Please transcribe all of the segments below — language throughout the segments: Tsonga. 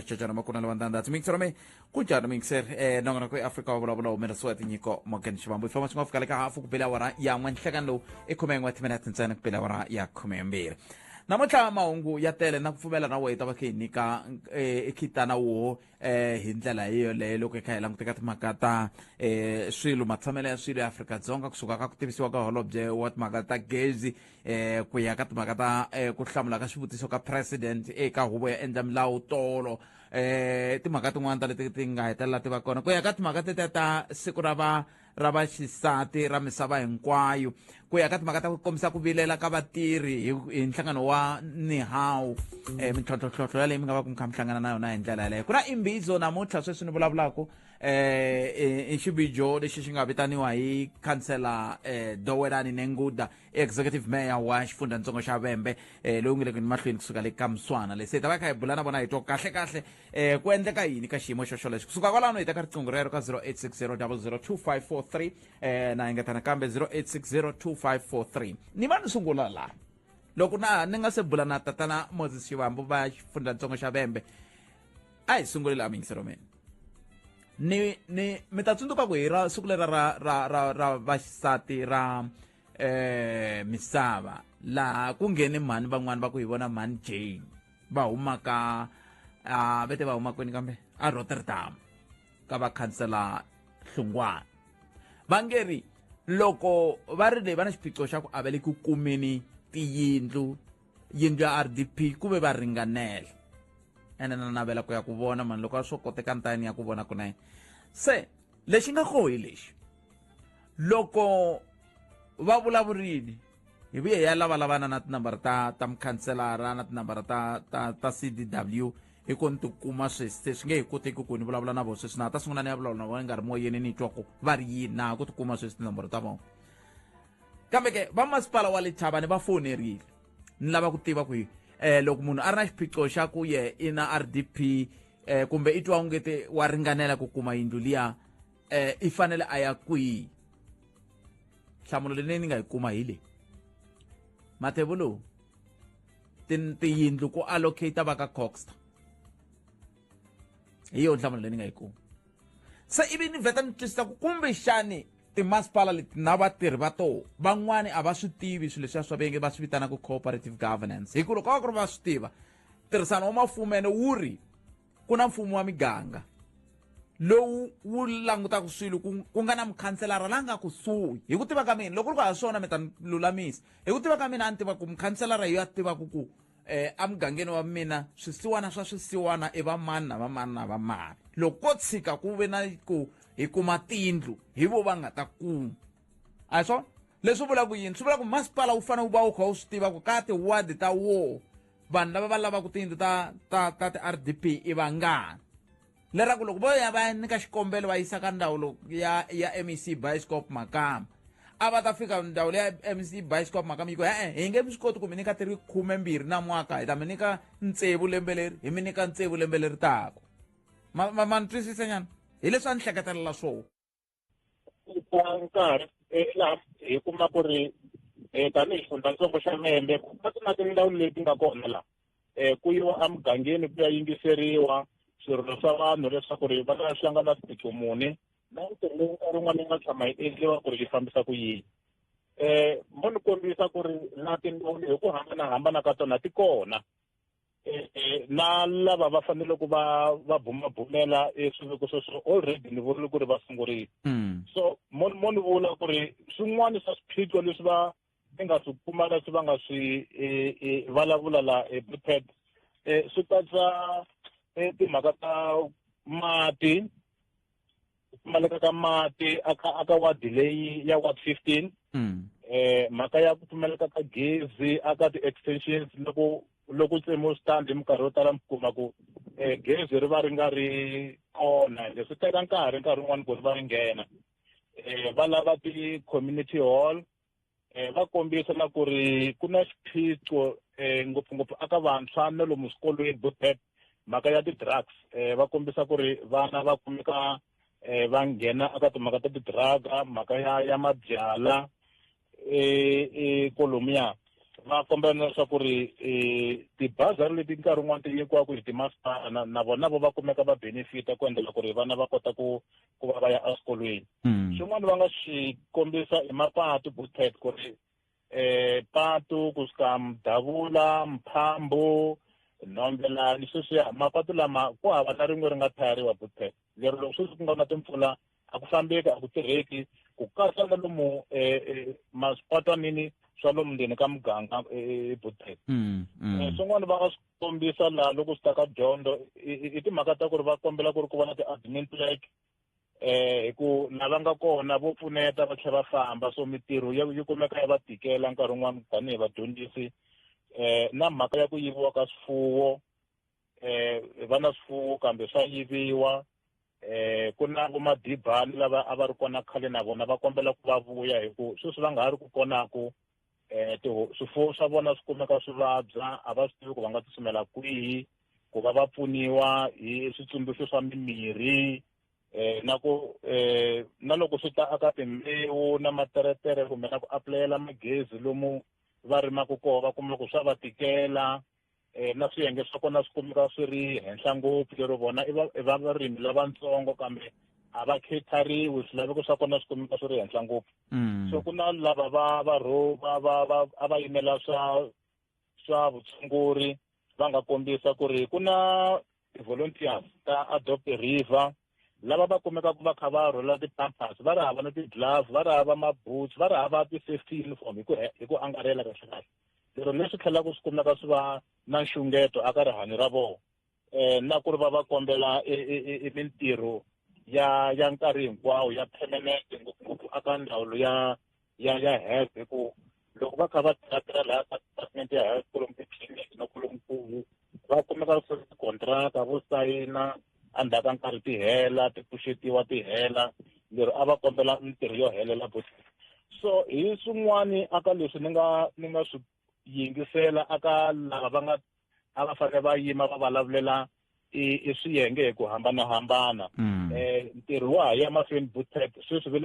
Xichechana Makuna Lwandanda Mixer me kunjani mixer nongonoko eAfrika wa vulavula humelerisiwa tinyiko Morgan Xivambu hi famba swi nga fika le ka hafu ku bela awara ya n'we nhlekani lowu i 11 timinete ntsena ku bela awara ya 12. Namuntlha mahungu ya tele na ku pfumela na wehe ta va kha hi nyika khitana wo hi ndlela yoleyo loko hi kha hi languteka timhaka ta swilo matshamelo ya swilo ya Afrika-Dzonga kusuka ka ku tivisiwa ka holobye wa timhaka ta gezi ku ya ka timhaka ta ku hlamula ka swivutiso ka president eka huvo ya endla milawu tolo timhaka tin'wana ta leti ti nga hetelela ti va kona ku ya ka timhaka tetiya ta siku ra va ra vaxisati ra misava hinkwayo ku ya ka timhaka ta ku kombisa ku vilela ka vatirhi hi nhlangano wa nihawu mintlhontlhontlhontlho yaleyi mi nga va ku mi kha mi hlangana na yona hi ndlela yaleyo. Ku na imbizo namuntlha sweswi ni vulavulaka i xivijo lexi xi nga vitaniwa hi khansela Dowelani Nenguda, executive mayor wa xifundzhantsongo xa Vhembe, loyi nge le ku mahlweni kusuka le ka Mswana le. Se hi ta va kha hi bula na vona hi twa kahle kahle ku endleka yini ka xiyimo xo xolexo. Kusuka kwalano hi ta ka riqingho rero ka 0860002543 na engeta nakambe 08602543. Ni va ni sungula laha loko na ni nga se bula na tatana Moses Xivambu va xifundzhantsongo xa Vhembe. A hi sungule laha miyingiselo mina ni mi ta tsundzuka ku hi ra siku lera ra ra ra ra vaxisati ra misava laha ku nghene mhani van'wani va ku hi vona mhani Jane va humaka a vete va huma kwini kambe a Rotterdam ka va khansela Hlungwana va nge ri loko va ri leyi va na xiphiqo xa ku avele ku kumeni tiyindlu yindlu ya RDP ku ve va ringanela ene na navela ku ya ku vona mani loko a swo koteka ntani ya ku vona kunene. Se lexi nga koho hi lexi loko va vulavurile hi vuye ya lavalavana na tinambara ta mukhanselara na tinambara ta CDW hi ku ni tikuma sweswi se swi nge hi koteki ku ni vulavula na vona sweswi na ta sungula ni ya vulavula na vona nga ri moyeni ni twa ku va ri yini na ku tikuma sweswi tinomboro ta vona. Kambe ke va masipala wa le Thabane va fonerile ni lava ku tiva ku loko munhu a ri na xiphiqo xa ku ye i na RDP kumbe i twa ungete wa ringanela ku kuma yindlu liya i fanele a ya kwihi. Nhlamulo leyi ni nga yi kuma hi leyi Mathevu lowu tiyindlu ku allocate va ka Coxter hi yona nhlamulo leyi ni nga yi kuma. Se ivi ni vheta ni twisisa ku kumbexani timasipala leti na vatirhi va toho van'wani a va swi tivi swilo leswiya swa venge va swi vitanaka cooperative governance, hi ku loko va ku ri va swi tiva ntirhisano wa mafumene wu ri ku na mfumo wa miganga lowu wu langutaka swilo ku nga na mukhanselara la nga kusuhi. Hi ku tiva ka mina loko ri ku ha swona mi ta lulamisa, hi ku tiva ka mina a ni tiva ku mukhanselara hi yo a tivaka ku emugangeni wa mina swisiwana swa swisiwana i va mani na va mani na va mani, loko ko tshika ku ve na ku hi kuma tindlu hi vo va nga ta kuma. A hi swona leswi vulaka yini? Swi vula ku masipala wu fanele wu va wu kha wu swi tiva ku ka tiwadi ta wo vanhu lava va lavaka tiyindlu ta ti-RDP i vangani, leraku loko vo ya va ya nyika xikombelo va yisa ka ndzawulo ya MEC Bioscope Makama a va ta fika ndzawulo ya MEC Bioscope Makama yi ku e-e hi nge swi koti ku mi nyika ti ri 12 na mwaka, hi ta mi nyika 6 lembe leri, hi mi nyika 6 lembe leri taka. Ma ni twisisa nyana hi leswi a ni hleketelela swona. Nkarhi laha hi kuma ku ri tanihi xifundzhantsongo xa Vhembe ku va na tindzawulo leti nga kona laha ku yiwa emugangeni ku ya yingiseriwa swirilo swa vanhu leswaku ri va ta hlangana swiphiqo muni na ntirho lowu nkarhi wun'wana yi nga tshama yi endliwa ku ri yi fambisa ku yini. Mo ni kombisa ku ri na tindzawulo hi ku hambanahambana ka tona ti kona na lava va fanele ku va bumabumela swiviko sweswo already ni vurile ku ri va sungurile. So mo ni vula ku ri swin'wana swa swiphiqo leswi va ni nga swi kuma leswi va nga swi vulavula la prepared swi katsa timhaka ta mati, ku pfumaleka ka mati aka wadi leyi ya ward 15, mhaka ya ku pfumaleka ka gezi aka ti-extensions loko tsemiwe switandi hi minkarhi yo tala mi kuma ku gezi ri va ri nga ri kona, leswi teka nkarhi wun'wani ku ri va ri nghena. Va lava ti-community hall, va kombisa na ku ri ku na xiphiqo ngopfungopfu aka vantshwa na lomu swikolweni bootpad mhaka ya ti-drugs, va kombisa ku ri vana va kumeka va nghena aka timhaka ta ti-drug, mhaka ya mabyala kolomuya. Va kombela na leswaku ri tibazari leti nkarhi wun'wani ti nyikiwaka hi timasipala na vona vo va kumeka va benefita ku endlela ku ri vana va kota ku va va ya eswikolweni. Xin'wana va nga xi kombisa i mapatu, butet, ku ri patu kusuka Mdavula, Mphambo, Nhombelani, sweswiya mapatu lama ku hava na rin'we ri nga thayariwa, butet. Lero loko sweswi ku nga na timpfula a ku fambeki, a ku tirheki, ku katsa na lomu maswipatwanini swa lomu ndzeni ka muganga, butet. Swin'wana va nga swi kombisa laha loko swi ta ka dyondzo i timhaka ta ku ri va kombela ku ri ku va na ti-admin clerk, hi ku lava nga kona vo pfuneta va tlhela va famba, so mitirho yi kumeka ya va tikela nkarhi wun'wani tanihi vadyondzisi. Na mhaka ya ku yiviwa ka swifuwo, va na swifuwo kambe swa yiviwa. Ku na vomadibani lava a va ri kona khale, na vona va kombela ku va vuya, hi ku sweswi va nga ha ri ku konaku, swifuwo swa vona swi kumeka swi vabya, a va swi tivi ku va nga tsutsumela kwihi ku va va pfuniwa hi switsundzuxo swa mimirhi. Na ku na loko swi ta aka timbewu na materetere kumbe na ku apulayela magezi lomu va rimaka kona, va kuma ku swa va tikela. Na swiyenge swa kona swi kumeka swi ri henhla ngopfu, lero vona i va varimi lavatsongo kambe a va khetariwi, swilaveko swa kona swi kumeka swi ri henhla ngopfu. So ku na lava va va ro va va va a va yimela swa vutshunguri, va nga kombisa ku ri ku na ti-volunteers ta Adopt a River lava va kumekaka va kha va rhwala ti-pampers, va ri hava na ti-glove, va ri hava ma-boots, va ri hava ti-safety uniform hi ku angarhela kahle kahle, lero leswi tlhelaka swi kumeka swi va na nxungeto aka rihanyo ra vona. Na ku ri va va kombela i mintirho ya nkarhi hinkwawo ya permanent, ngopfungopfu aka ndzawulo ya health, hi ku loko va kha va tirha laha ka department ya health kolomu titliliniki na kolomu ku va kumeka swi tikontraka vo sayina, endzhaku ka nkarhi ti hela, ti pfuxetiwa, ti hela, lero a va kombela mintirho yo helela bot. So hi swin'wani aka leswi ni nga swi yingisela aka lava va nga a va fanele va yima va vulavulela i swiyenge hi ku hambanahambana. Ntirho wa ha ya mahlweni, butet. Sweswi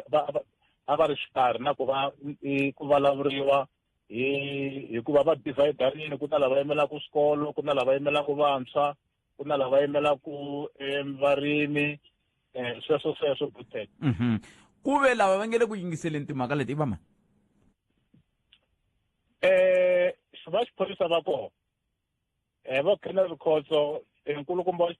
a va ri xikarhi na ku va ku vulavuriwa hi hikuva va dividarini, ku na lava yimelaka swikolo, ku na lava yimelaka vantshwa, ku na lava yimelaka varimi, sweswo sweswo, butet. Ku ve lava va nge le ku yingiseleni timhaka leti i va mani? Va xiphorisa va kona, va Colonel Rikhotso, nkulukumba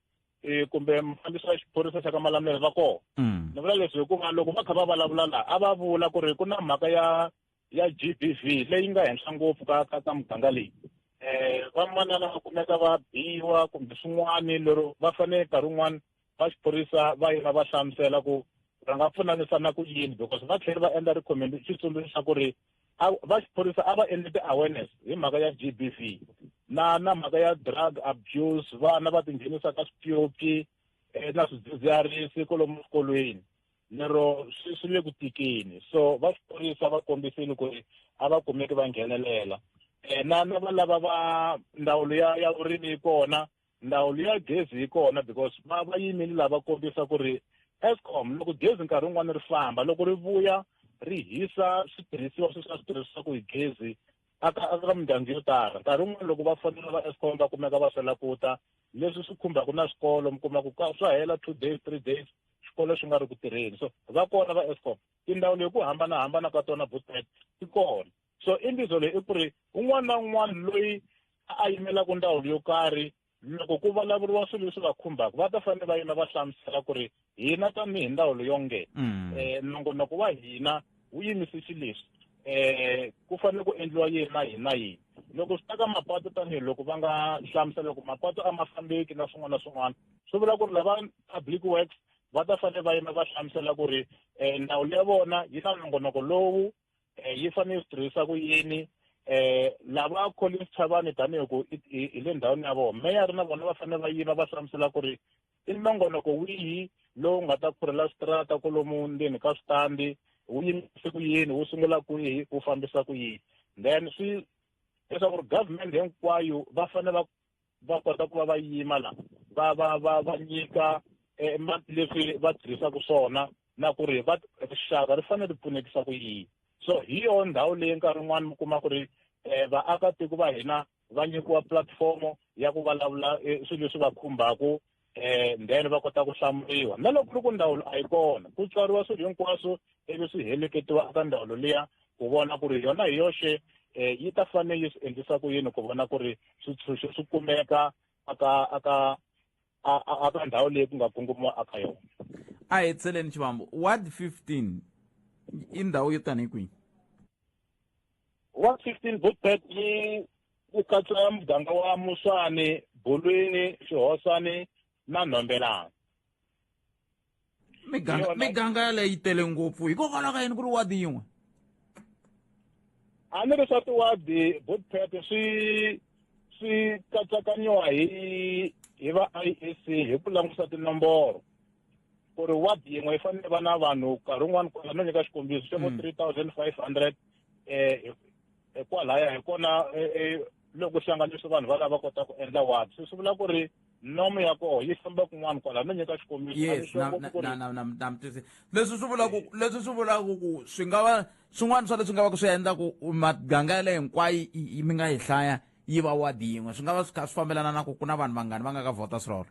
kumbe mufambisi wa xiphorisa xa ka Malamulele va kona. Ni vula leswi hikuva loko va kha va vulavula laha a va vula ku ri ku na mhaka ya GBV leyi nga henhla ngopfu ka muganga leyi, vamanana va kumeka va biwa kumbe swin'wani, lero va fanele nkarhi wun'wani va xiphorisa va yima va hlamusela ku va nga pfunanisana ku yini, because va tlhela va endla recommend xitsundzuxo xa ku ri va xiphorisa a va endli ti-awareness hi mhaka ya GBV na mhaka ya drug abuse, vana va tinghenisa ka swipyopyi na swidzidziharisi kwalomu swikolweni, lero swi le ku tikeni. So va xiphorisa va kombisile ku ri a va kumeki va nghenelela. Na va lava va ndzawulo ya vurimi yi kona, ndzawulo ya gezi yi kona, because va yimile lava kombisa ku ri Eskom loko gezi nkarhi wun'wani ri famba, loko ri vuya ri hisa switirhisiwa sweswi a swi tirhisiwaku hi gezi aka mindyangu yo tala. Nkarhi wun'wani loko va fonela va Eskom va kumeka va hlwela ku ta, leswi swi khumbaka na swikolo, mi kuma ku swa hela 2 days, 3 days xikolo xi nga ri ku tirheni. So va kona va Eskom, tindhawu leyi ku hambanahambana ka tona, butet, ti kona. So imbizo leyi i ku ri un'wana na un'wana loyi a yimelaka ndzawulo yo karhi, loko ku vulavuriwa swilo leswi va khumbaka, va ta fanele va yima va hlamusela ku ri hina tanihi ndzawulo yonge nongonoko wa hina wu yimise xileswi, ku fanele ku endliwa yini na yini na yini. Loko swi ta ka mapatu, tanihiloko va nga hlamusela loko mapatu a ma fambeki na swin'wana na swin'wana, swi vula ku ri lava public works va ta fanele va yima va hlamusela ku ri ndzawulo ya vona yi na nongonoko lowu, yi fanele yi swi tirhisa ku yini. Lava Collins Chavani, tanihi ku hi le ndhawini ya vona, meyara na vona va fanele va yima va hlamusela ku ri i nongonoko wihi lowu nga ta khurhela switirata kolomu ndzeni ka switandi, wu yimise ku yini, wu sungula kwihi, wu fambisa ku yini. Then swi leswaku ri government hinkwayo va fanele va kota ku va va yima la va nyika leswi va tirhisaka swona na ku ri va rixaka ri fanele ri pfunekisa ku yini. So hi yona ndhawu leyi nkarhi wun'wani mi kuma ku ri Vaakatiko va hina va nyikiwa platform ya ku vulavula swilo leswi va khumbaka, then va kota ku hlamuriwa. Na loko ku ri ku ndzawulo a yi kona, ku tswariwa swilo hinkwaswo ivi swi heleketiwa eka ndzawulo liya ku vona ku ri yona hi yoxe yi ta fanele yi swi endlisa ku yini ku vona ku ri switshunxo swi kumeka aka ndhawu leyi ku nga kongomiwa aka yona. A hi tseleni Xivambu, ward 15 i ndhawu yo tanihi kwihi? Ward 15, Bookpet, yi ku katsa muganga wa Muswani, Bulwini, Xihosani na Nhombelani. Miganga miganga yaleyo yi tele ngopfu, hikokwalaho ka yini ku ri wadi yin'we? A ni ri swa tiwadi, Bookpet, swi katsakanyiwa hi va IEC hi ku langutisa tinomboro ku ri wadi yin'we yi fanele va na vanhu nkarhi wun'wani kwala. No nyika xikombiso xa vo 3500 kwalaya hi kona loko hlanganisa vanhu va lava kota ku endla wadi, se swi vula ku ri nomo ya koho yi famba kun'wana kwala. No nyika xikombiso. Yes, na na mi leswi swi vulaka ku swi nga va swin'wana swa leswi nga va ku swi endla ku maganga yaleyo hinkwayo mi nga yi hlaya yi va wadi yin'we, swi nga va swi kha swi fambelana na ku ku na vanhu vangani va nga ka voters roll.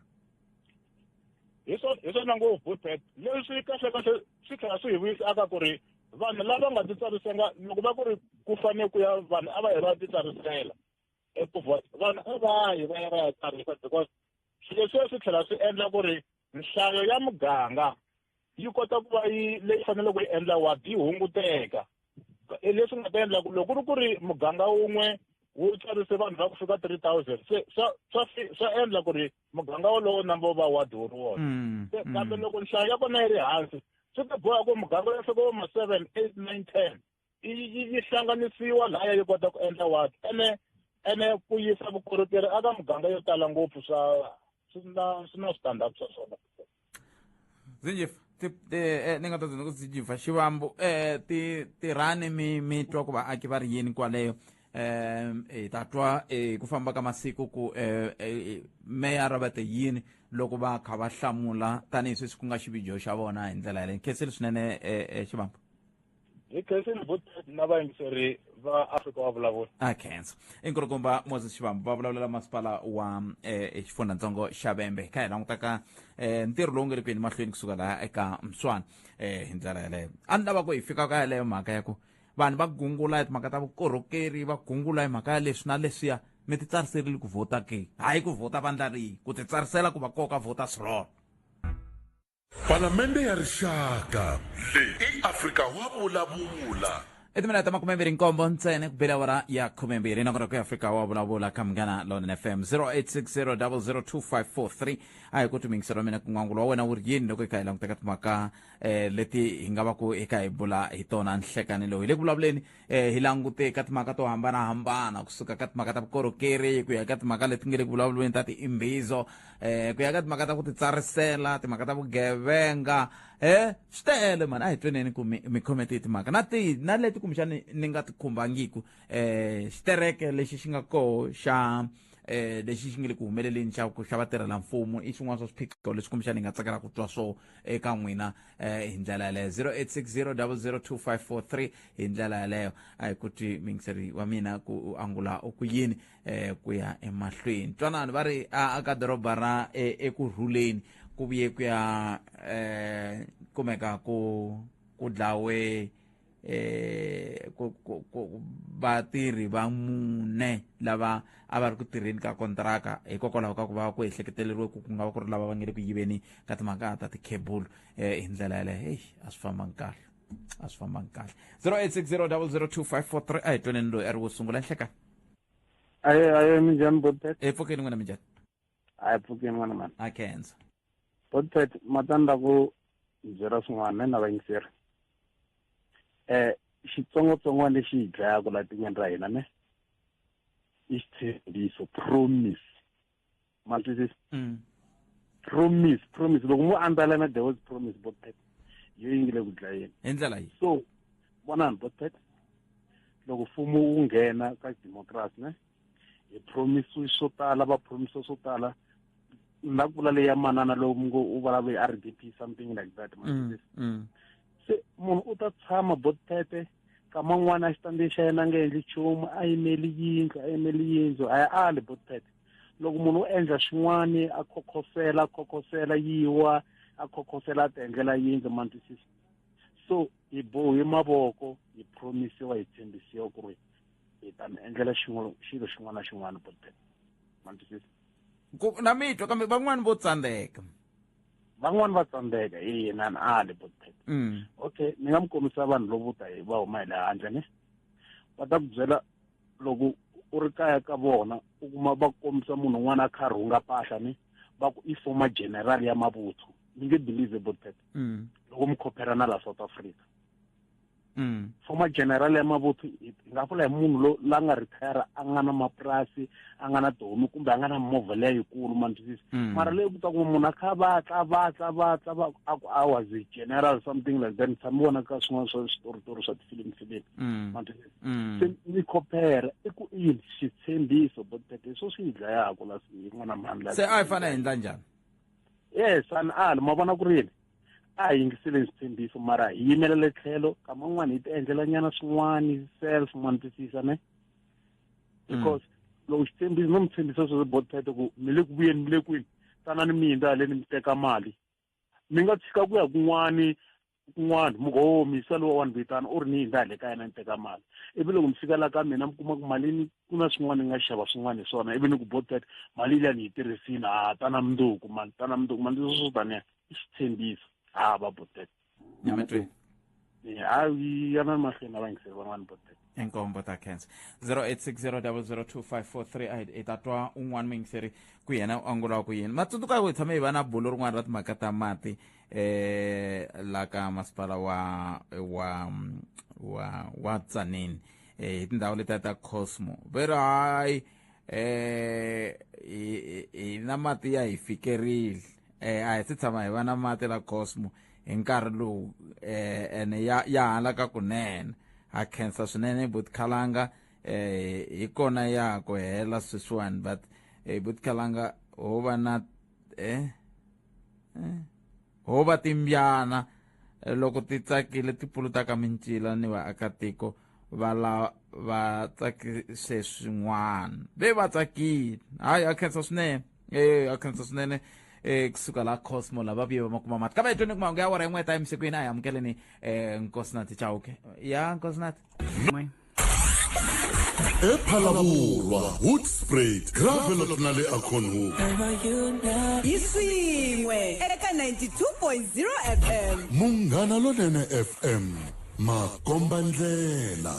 Hi swona ngopfu, Bookpet. Leswi kahle kahle swi tlhela swi hi vuyisa aka ku ri vanhu lava nga titsarisanga, loko va ku ri ku fanele ku ya vanhu a va yi va titsarisela eku vote, vanhu a va yi va ya va ya tsarisa, because swilo leswiya swi tlhela swi endla ku ri nhlayo ya muganga yi kota ku va yi leyi faneleke ku yi endla wadi yi hunguteka, leswi nga ta endla ku loko ku ri ku ri muganga wun'we wu tsarise vanhu va ku fika 3000, se swa endla ku ri muganga wolowo namba wu va wadi wu ri wona. Kambe loko nhlayo ya kona yi ri hansi, swi ta boha ku muganga ya fika vo ma 7, 8, 9, 10 yi hlanganisiwa laya yi kota ku endla wadi. Ene ku yisa vukorhokeri aka muganga yo tala ngopfu swa swi na switandzhaku swa swona. Zinjifa ni nga ta dzina ku Zinjifa Xivambu, ti tirhani mi twa ku vaaki va ri yini kwaleyo. Hi ta twa ku famba ka masiku ku meyara va te yini loko va kha va hlamula, tanihi sweswi ku nga xivijo xa vona hi ndlela yaleyo. Khensile swinene, Xivambu. Hi khensile, Bookpet, na vayingiseri va Afrika wa Vulavula. A khensa. I nkulukumba Moses Xivambu, va vulavulela masipala wa xifundzhantsongo xa Vhembe, kha hi languta ka ntirho lowu nga le ku yeni mahlweni kusuka laha eka Mswana. Hi ndlela yaleyo a ni lava ku hi fika ka yaleyo mhaka ya ku vanhu va gungula hi timhaka ta vukorhokeri, va gungula hi mhaka ya leswi na leswiya. Mi ti tsariserile ku vhota ke? Hayi ku vhota vandla rihi, ku ti tsarisela ku va koka voters roll. Palamende ya Rixaka leyi i Afrika wa Vulavula. I timinete ta 27 ntsena ku bela awara ya 12, nakona ku Afrika wa Vulavula ka Munghana Lonene FM, 0860002543. A hi ku timingiselo wa mina ku n'wangulo wa wena wu ri yini loko hi kha hi languteka timhaka leti hi nga va ku hi kha hi bula hi tona nhlekani lowu. Hi le ku vulavuleni, hi langute ka timhaka to hambanahambana, kusuka ka timhaka ta vukorhokeri ku ya ka timhaka leti nge le ku vulavuriweni ta tiimbizo, ku ya ka timhaka ta ku titsarisela, timhaka ta vugevenga, swi tele mani. A hi tweneni ku mi khome tihi timhaka na ti na leti kumbexani ni nga ti khumbangiku. Xitereke lexi xi nga koho xa lexi xi nge le ku humeleleni xa ku xa vatirhela mfumo i xin'wana swa swiphiqo leswi kumbexani hi nga tsakela ku twa swo eka n'wina hi ndlela yaleyo, 0860002543. Hi ndlela yaleyo a hi ku twi mingiseri wa mina ku u angula u ku yini ku ya emahlweni. Twanani, va ri a ka doroba ra Ekurhuleni ku vuye ku ya kumeka ku dlawe ku vatirhi va mune lava a va ri ku tirheni ka kontraka, hikokwalaho ka ku va ku ehleketeleriwe ku ku nga va ku ri lava va nge le ku yiveni ka timhaka ta tikhebulu. Hi ndlela yaleyo, heyi, a swi fambangi kahle, a swi fambangi kahle. 0860002543. A hi tweneni loyi a ri wo sungula. Nhleka. Aye, aye, minjhani, Botet? E pfukeni n'wina, minjhani? A hi pfukeni, n'wana mani. A khensa. Botet, matanda ku byela swin'wana na vayingiseri. Xitsongwatsongwana lexi hi dlayaka laha tikweni ra hina ne i xitshembiso, promise, ma twisisa? Promise, promise, loko mo andalana the word promise, Botet, yo yi nge le ku dlayeni. Hi ndlela yi So vonani, Botet, loko mfumo wu nghena ka democracy ne, hi promise swo tala, va promise swo tala. Na ku vula leyi ya manana lowu ngo u vulavula hi RDP, something like that, ma twisisa? Se munhu u ta tshama, Botete. Kama n'wana a xitandini xa yena a nga endli nchumu, a yimeli yindlu, a yimeli yindlu, a ya ali botpet. Loko munhu u endla xin'wani a khokhosela, khokhosela yiwa, a khokhosela a ti endlela yindlu, ma twisisa. So hi bohi mavoko, hi promisiwa, hi tshembisiwa ku ri hi ta mi endlela xin'wana, xilo xin'wana na xin'wana, botpet. Ma twisisa? Ku na mitwa kambe van'wani vo tsandzeka. Van'wani va tsandzeka, hi yena ni ali botpet. Okay, ni nga mi kombisa vanhu lovo ta hi va huma hi le handle ne, va ta ku byela loko u ri kaya ka vona, u kuma va kombisa munhu un'wana a kha a rhunga mpahla ne, va ku i former general ya mavuthu. Mi nge believe botpet. Loko mi compare na la South Africa. Former general ya mavuthu, hi nga vula hi munhu lo la nga retire, a nga na mapurasi, a nga na tihomu, kumbe a nga na movha leya yikulu, ma twisisa. Mara leyi ku ta kuma munhu a kha vatla, vatla, vatla, va a ku I was a general, something like that. Ni tshame vona ka swin'wana swa switoritori swa tifilimi filimi. Ma twisisa? Se ni compare i ku i yini xitshembiso botpet, hi swo swi yi dlayaka la n'wana mhani la. Se a hi fanele hi endla njhani? Yes, ani ali ma vona ku ri yini? A hi yingiseleni switshembiso, mara hi yimelela tlhelo kama n'wana hi ti endlela nyana swin'wani self, ma ni twisisa ne? Because loko xitshembiso no mi tshembisa sweswo botpet ku mi le ku vuyeni, mi le kwini, tanani mi yindza haleni mi teka mali, mi nga tshika ku ya kun'wani kun'wana, mi ku oh misa lowa wa ni vitana u ri ni yindza hale ka yena ni teka mali, ivi loko mi fika la ka mina mi kuma ku mali ni ku na swin'wana ni nga xava swin'wana hi swona, ivi ni ku botpet mali liya ni yi tirhisile, ha tana mundzuku mani, tana mundzuku mani, leswi swo taniya i xitshembiso ha va botpet. Nyamatweni. Ha yana mahlweni na vayingiseri van'wana botpet. Inkombo ta cancer 0860002543 a hi ta twa un'wana muyingiseri ku yena u angula ku yini. Matsundzuka ku hi tshame hi va na bulo rin'wana ra timhaka ta mati la ka masipala wa wa wa wa Tzaneen, hi tindhawu letiya ta Cosmo, ve ri hayi hi na mati ya hi fikerile, a hi se tshama hi va na mati la Cosmo hi nkarhi lowu, ene ya halaka kunene. Ha khensa swinene Butkhalanga, hi kona ya ku hela sweswiwani, but Butkhalanga ho va na ho va timbyana loko ti tsakile ti pulutaka mincila ni vaakatiko va la va tsakise swin'wana, ve va tsakile. Hayi, a khensa swinene, a khensa swinene kusuka la Cosmo lava vuye va makuma mati. Kambe hi tweni ku mahungu ya awara yin'we ta emisikwini. A hi amukeleni Nkosinathi Chauke. Ya Nkosinathi. Ephalaborwa, Hoedspruit, Gravelot na le Acornhoek. Hi swin'we eka 92.0 FM. Munghana Lonene FM, makomba ndlela.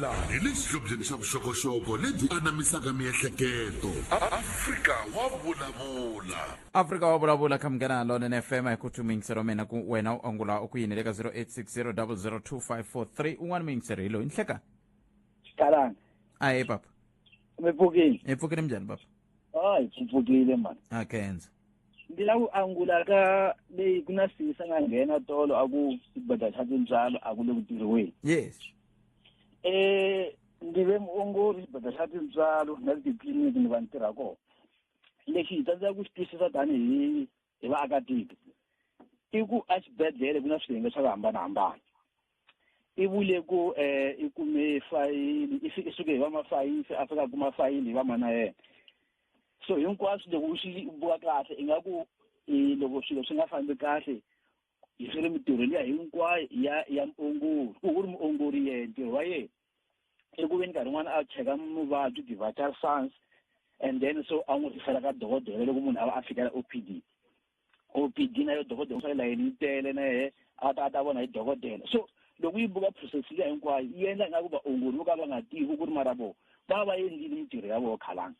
La hi le xihlobyeni xa vuxokoxoko lebyi anamisaka miehleketo. Afrika wa vulavula. Afrika wa vulavula kha Munghana Lonene FM. Hi ku muyingiseri wa mina ku wena u angula u ku yini le ka 0860002543. Un'wana muyingiseri hi loyi nhleka. Xikalanga. Ahe papa. Mi pfukile? Hi pfukile, minjhani papa? Hayi, pfukile mani. A khensa. Ndzi lava ku angula ka leyi ku na sisa nga nghena tolo a ku xibedhlele xa tintswalo a ku le ku tirhiweni. Yes. Ndzi ve muongori xibedhlele xa tintswalo na le titliliniki ni va ni tirha kona. Lexi hi tsandzeka ku xi twisisa tanihi hi vaakatiko i ku a xibedhlele ku na swiyenge swa ku hambanahambana. I vule ku i kume fayili, i suke hi va mafayifi, a fika a kuma fayili hi va mana yena. So hinkwaswo loko u swi buka kahle ingaku loko swilo swi nga fambi kahle hi swi ri mitirho liya hinkwayo ya muongori, ku ri muongori yena ntirho wa yena i ku veni nkarhi wun'wana a cheka muvabyi ti-vital signs and then so a n'wi rifela ka dokodela loko munhu a va a fikela OPD. OPD na yo dokodela swa layeni yi tele na yehe a ta vona hi dokodela. So loko yi buka process liya hinkwayo yi endla ingaku vaongori vo ka va nga tivi ku ri mara vo va va endlile mitirho ya vona khalanga.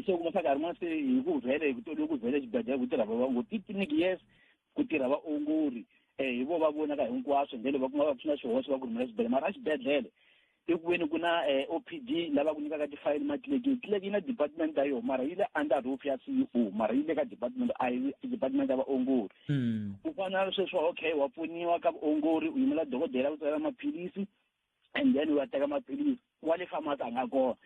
So kuma swa nkarhi wun'wana se hi ku vhele hi ku ku vhele xibedhlele ku tirha vaongori titliliniki, yes, ku tirha vaongori hi vo va vonaka hinkwaswo ndlela va kuma va ku swi na xihoxo va ku rhumela xibedhlele, mara a xibedhlele i ku veni ku na OPD lava ku nyikaka tifayili matliliniki. Tliliniki yi na department ya yona mara yi le under roof ya CEO, mara yi le ka department a yi department ya vaongori. Ku fana na sweswi okay wa pfuniwa ka vaongori, u yimela dokodela ku tsalela maphilisi and then u ya teka maphilisi wa le pharmacy a nga kona.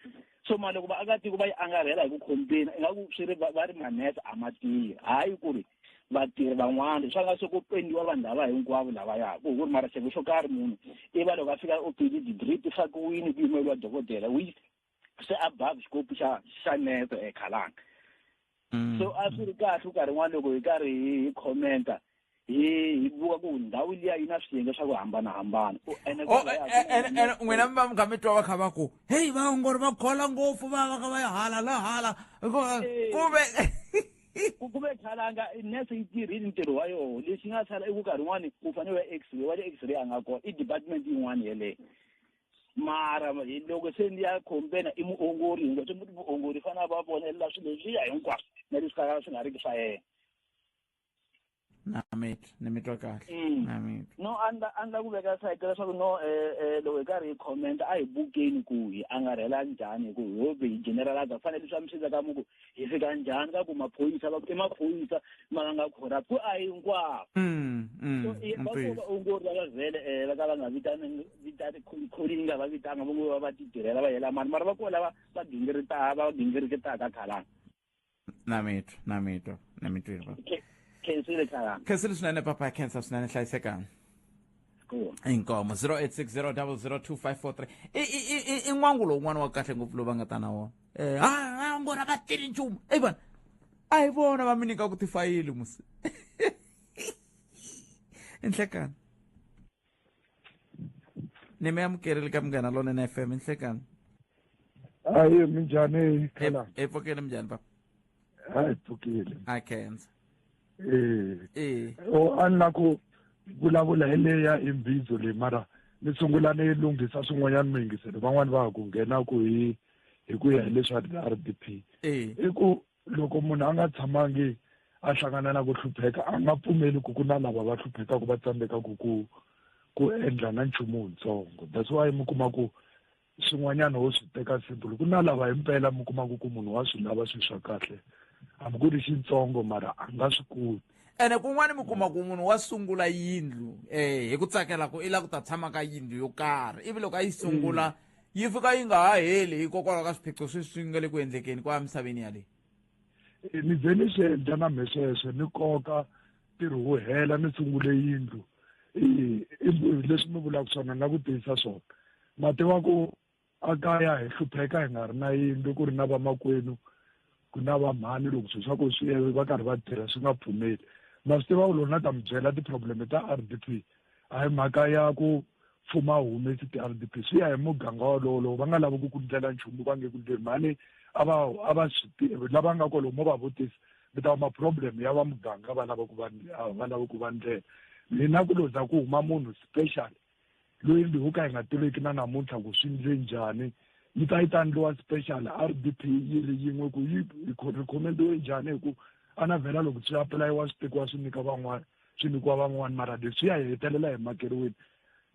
So mara loko vaakatiko va yi angarhela hi ku complain ingaku swi ri va ri manese a ma tirhi, hayi ku ri Vatirhi van'wana swa nga se ku pendiwa vanhu lava hinkwavo lavaya ku ri mara xiyenge xo karhi munhu i va loko a fika OPD ti-drip ti fakiwini ku yimeliwa dokodela which se above xikopu xa nese ekhalanga. So a swi ri kahle nkarhi wun'wana loko hi karhi hi commenta hi vuka ku ndhawu liya yi na swiyenge swa ku hambanahambana. Ene n'wina mi va mi kha mi twa va kha va ku heyi vaongori va khola ngopfu va va kha va ya hala la hala kuve ku ve khalanga nese yi tirhile ntirho wa yoho. Lexi nga sala i ku nkarhi wun'wani u fanele u ya x-ray wa le x-ray a nga kona i department yin'wana yeleyo. Mara hi loko se ni ya complaina i muongori hinkwaswo muongori fanele va vonelela swilo leswiya hinkwaswo na leswi kalaka swi nga ri ki swa yena. Na mitwa ni mitwa kahle na mitwa no a ni la ku veka side leswaku no loko hi karhi hi comment a hi bukeni ku hi angarhela njhani hi ku ho ve hi generalize fanele swa misisa ka muku hi fika njhani ka ku maphorisa va i maphorisa ma nga corrupt ku a hinkwavo. So va ko vaongori va va vhele va ka va nga vitani vitani calling nga va vitanga va ngo va ti tirhela va yela mali mara va ko lava va gingiriketaka khalanga. Na mitwa na mitwa. Khensile khalanga. Khensile swinene papa, khensa swinene, hlayisekani. Inkomo 0860002543 i n'wangu lowun'wana wa kahle ngopfu lowu va nga ta na wona. Vaongori a va tirhi nchumu eyi vana a hi vona va mi nyikaku tifayili musi. Inhlekani ni mi amukerile ka Munghana Lonene FM. Inhlekani. Hayi minjhani khala? Hi pfukile. Minjhani papa? Hayi pfukile. A khensa. O a ni la ku vulavula hi leya imbizo leyi mara ni sungula ni lunghisa swin'wanyana miyingiselo van'wani va ha ku nghena ku hi ku ya hi leswa RDP. I ku loko munhu a nga tshamangi a hlangana na ku hlupheka a nga pfumeli ku ku na lava va hluphekaka va tsandzekaka ku endla na nchumu wutsongo. That's why mi kuma ku swin'wanyana wo swi teka simple ku na lava himpela mi kumaka ku munhu wa swi lava swilo swa kahle hambi ku ri xitsongo mara a nga swi koti. Ene kun'wana mi kuma ku munhu wa sungula yindlu hi ku tsakela ku i lava ku ta tshama ka yindlu yo karhi ivi loko a yi sungula yi fika yi nga ha heli hikokwalaho ka swiphiqo sweswi nga le ku endlekeni kwa emisaveni yaleyi. Ni ze ni swi endla na me sweswo ni koka ntirho wu hela ni sungule yindlu leswi mi vulaka swona ni la ku tiyisa swona. Ma tiva ku a kaya hi hlupheka hi nga ri na yindlu ku ri na vamakwenu ku na vamhani loko swilo swa ku swi va karhi va tirha swi nga pfumeli. Ma swi tiva ku loko na ta mi byela ti-problem ta RDP a hi mhaka ya ku mfumo a humesi ti-RDP swi ya hi muganga wolowo loko va nga lavi ku ku ndlela nchumu va nge ku ndleli mhani a va swi tivi lava nga kona mo va vutisa mi ta kuma problem ya va muganga va lava ku va va lava ku va ndlela. Mina ku lo za ku huma munhu special loyi ndzi ho ka hi nga tiveki na namuntlha ku swi ndle njhani yi ta yi ta ndliwa special RDP yi ri yin'we ku yi recommend-iwe njhani hi ku a na vhela loko swi apulayiwa swi tekiwa swi nyika van'wana swi nyikiwa van'wana mara leswi ya hetelela hi makeriweni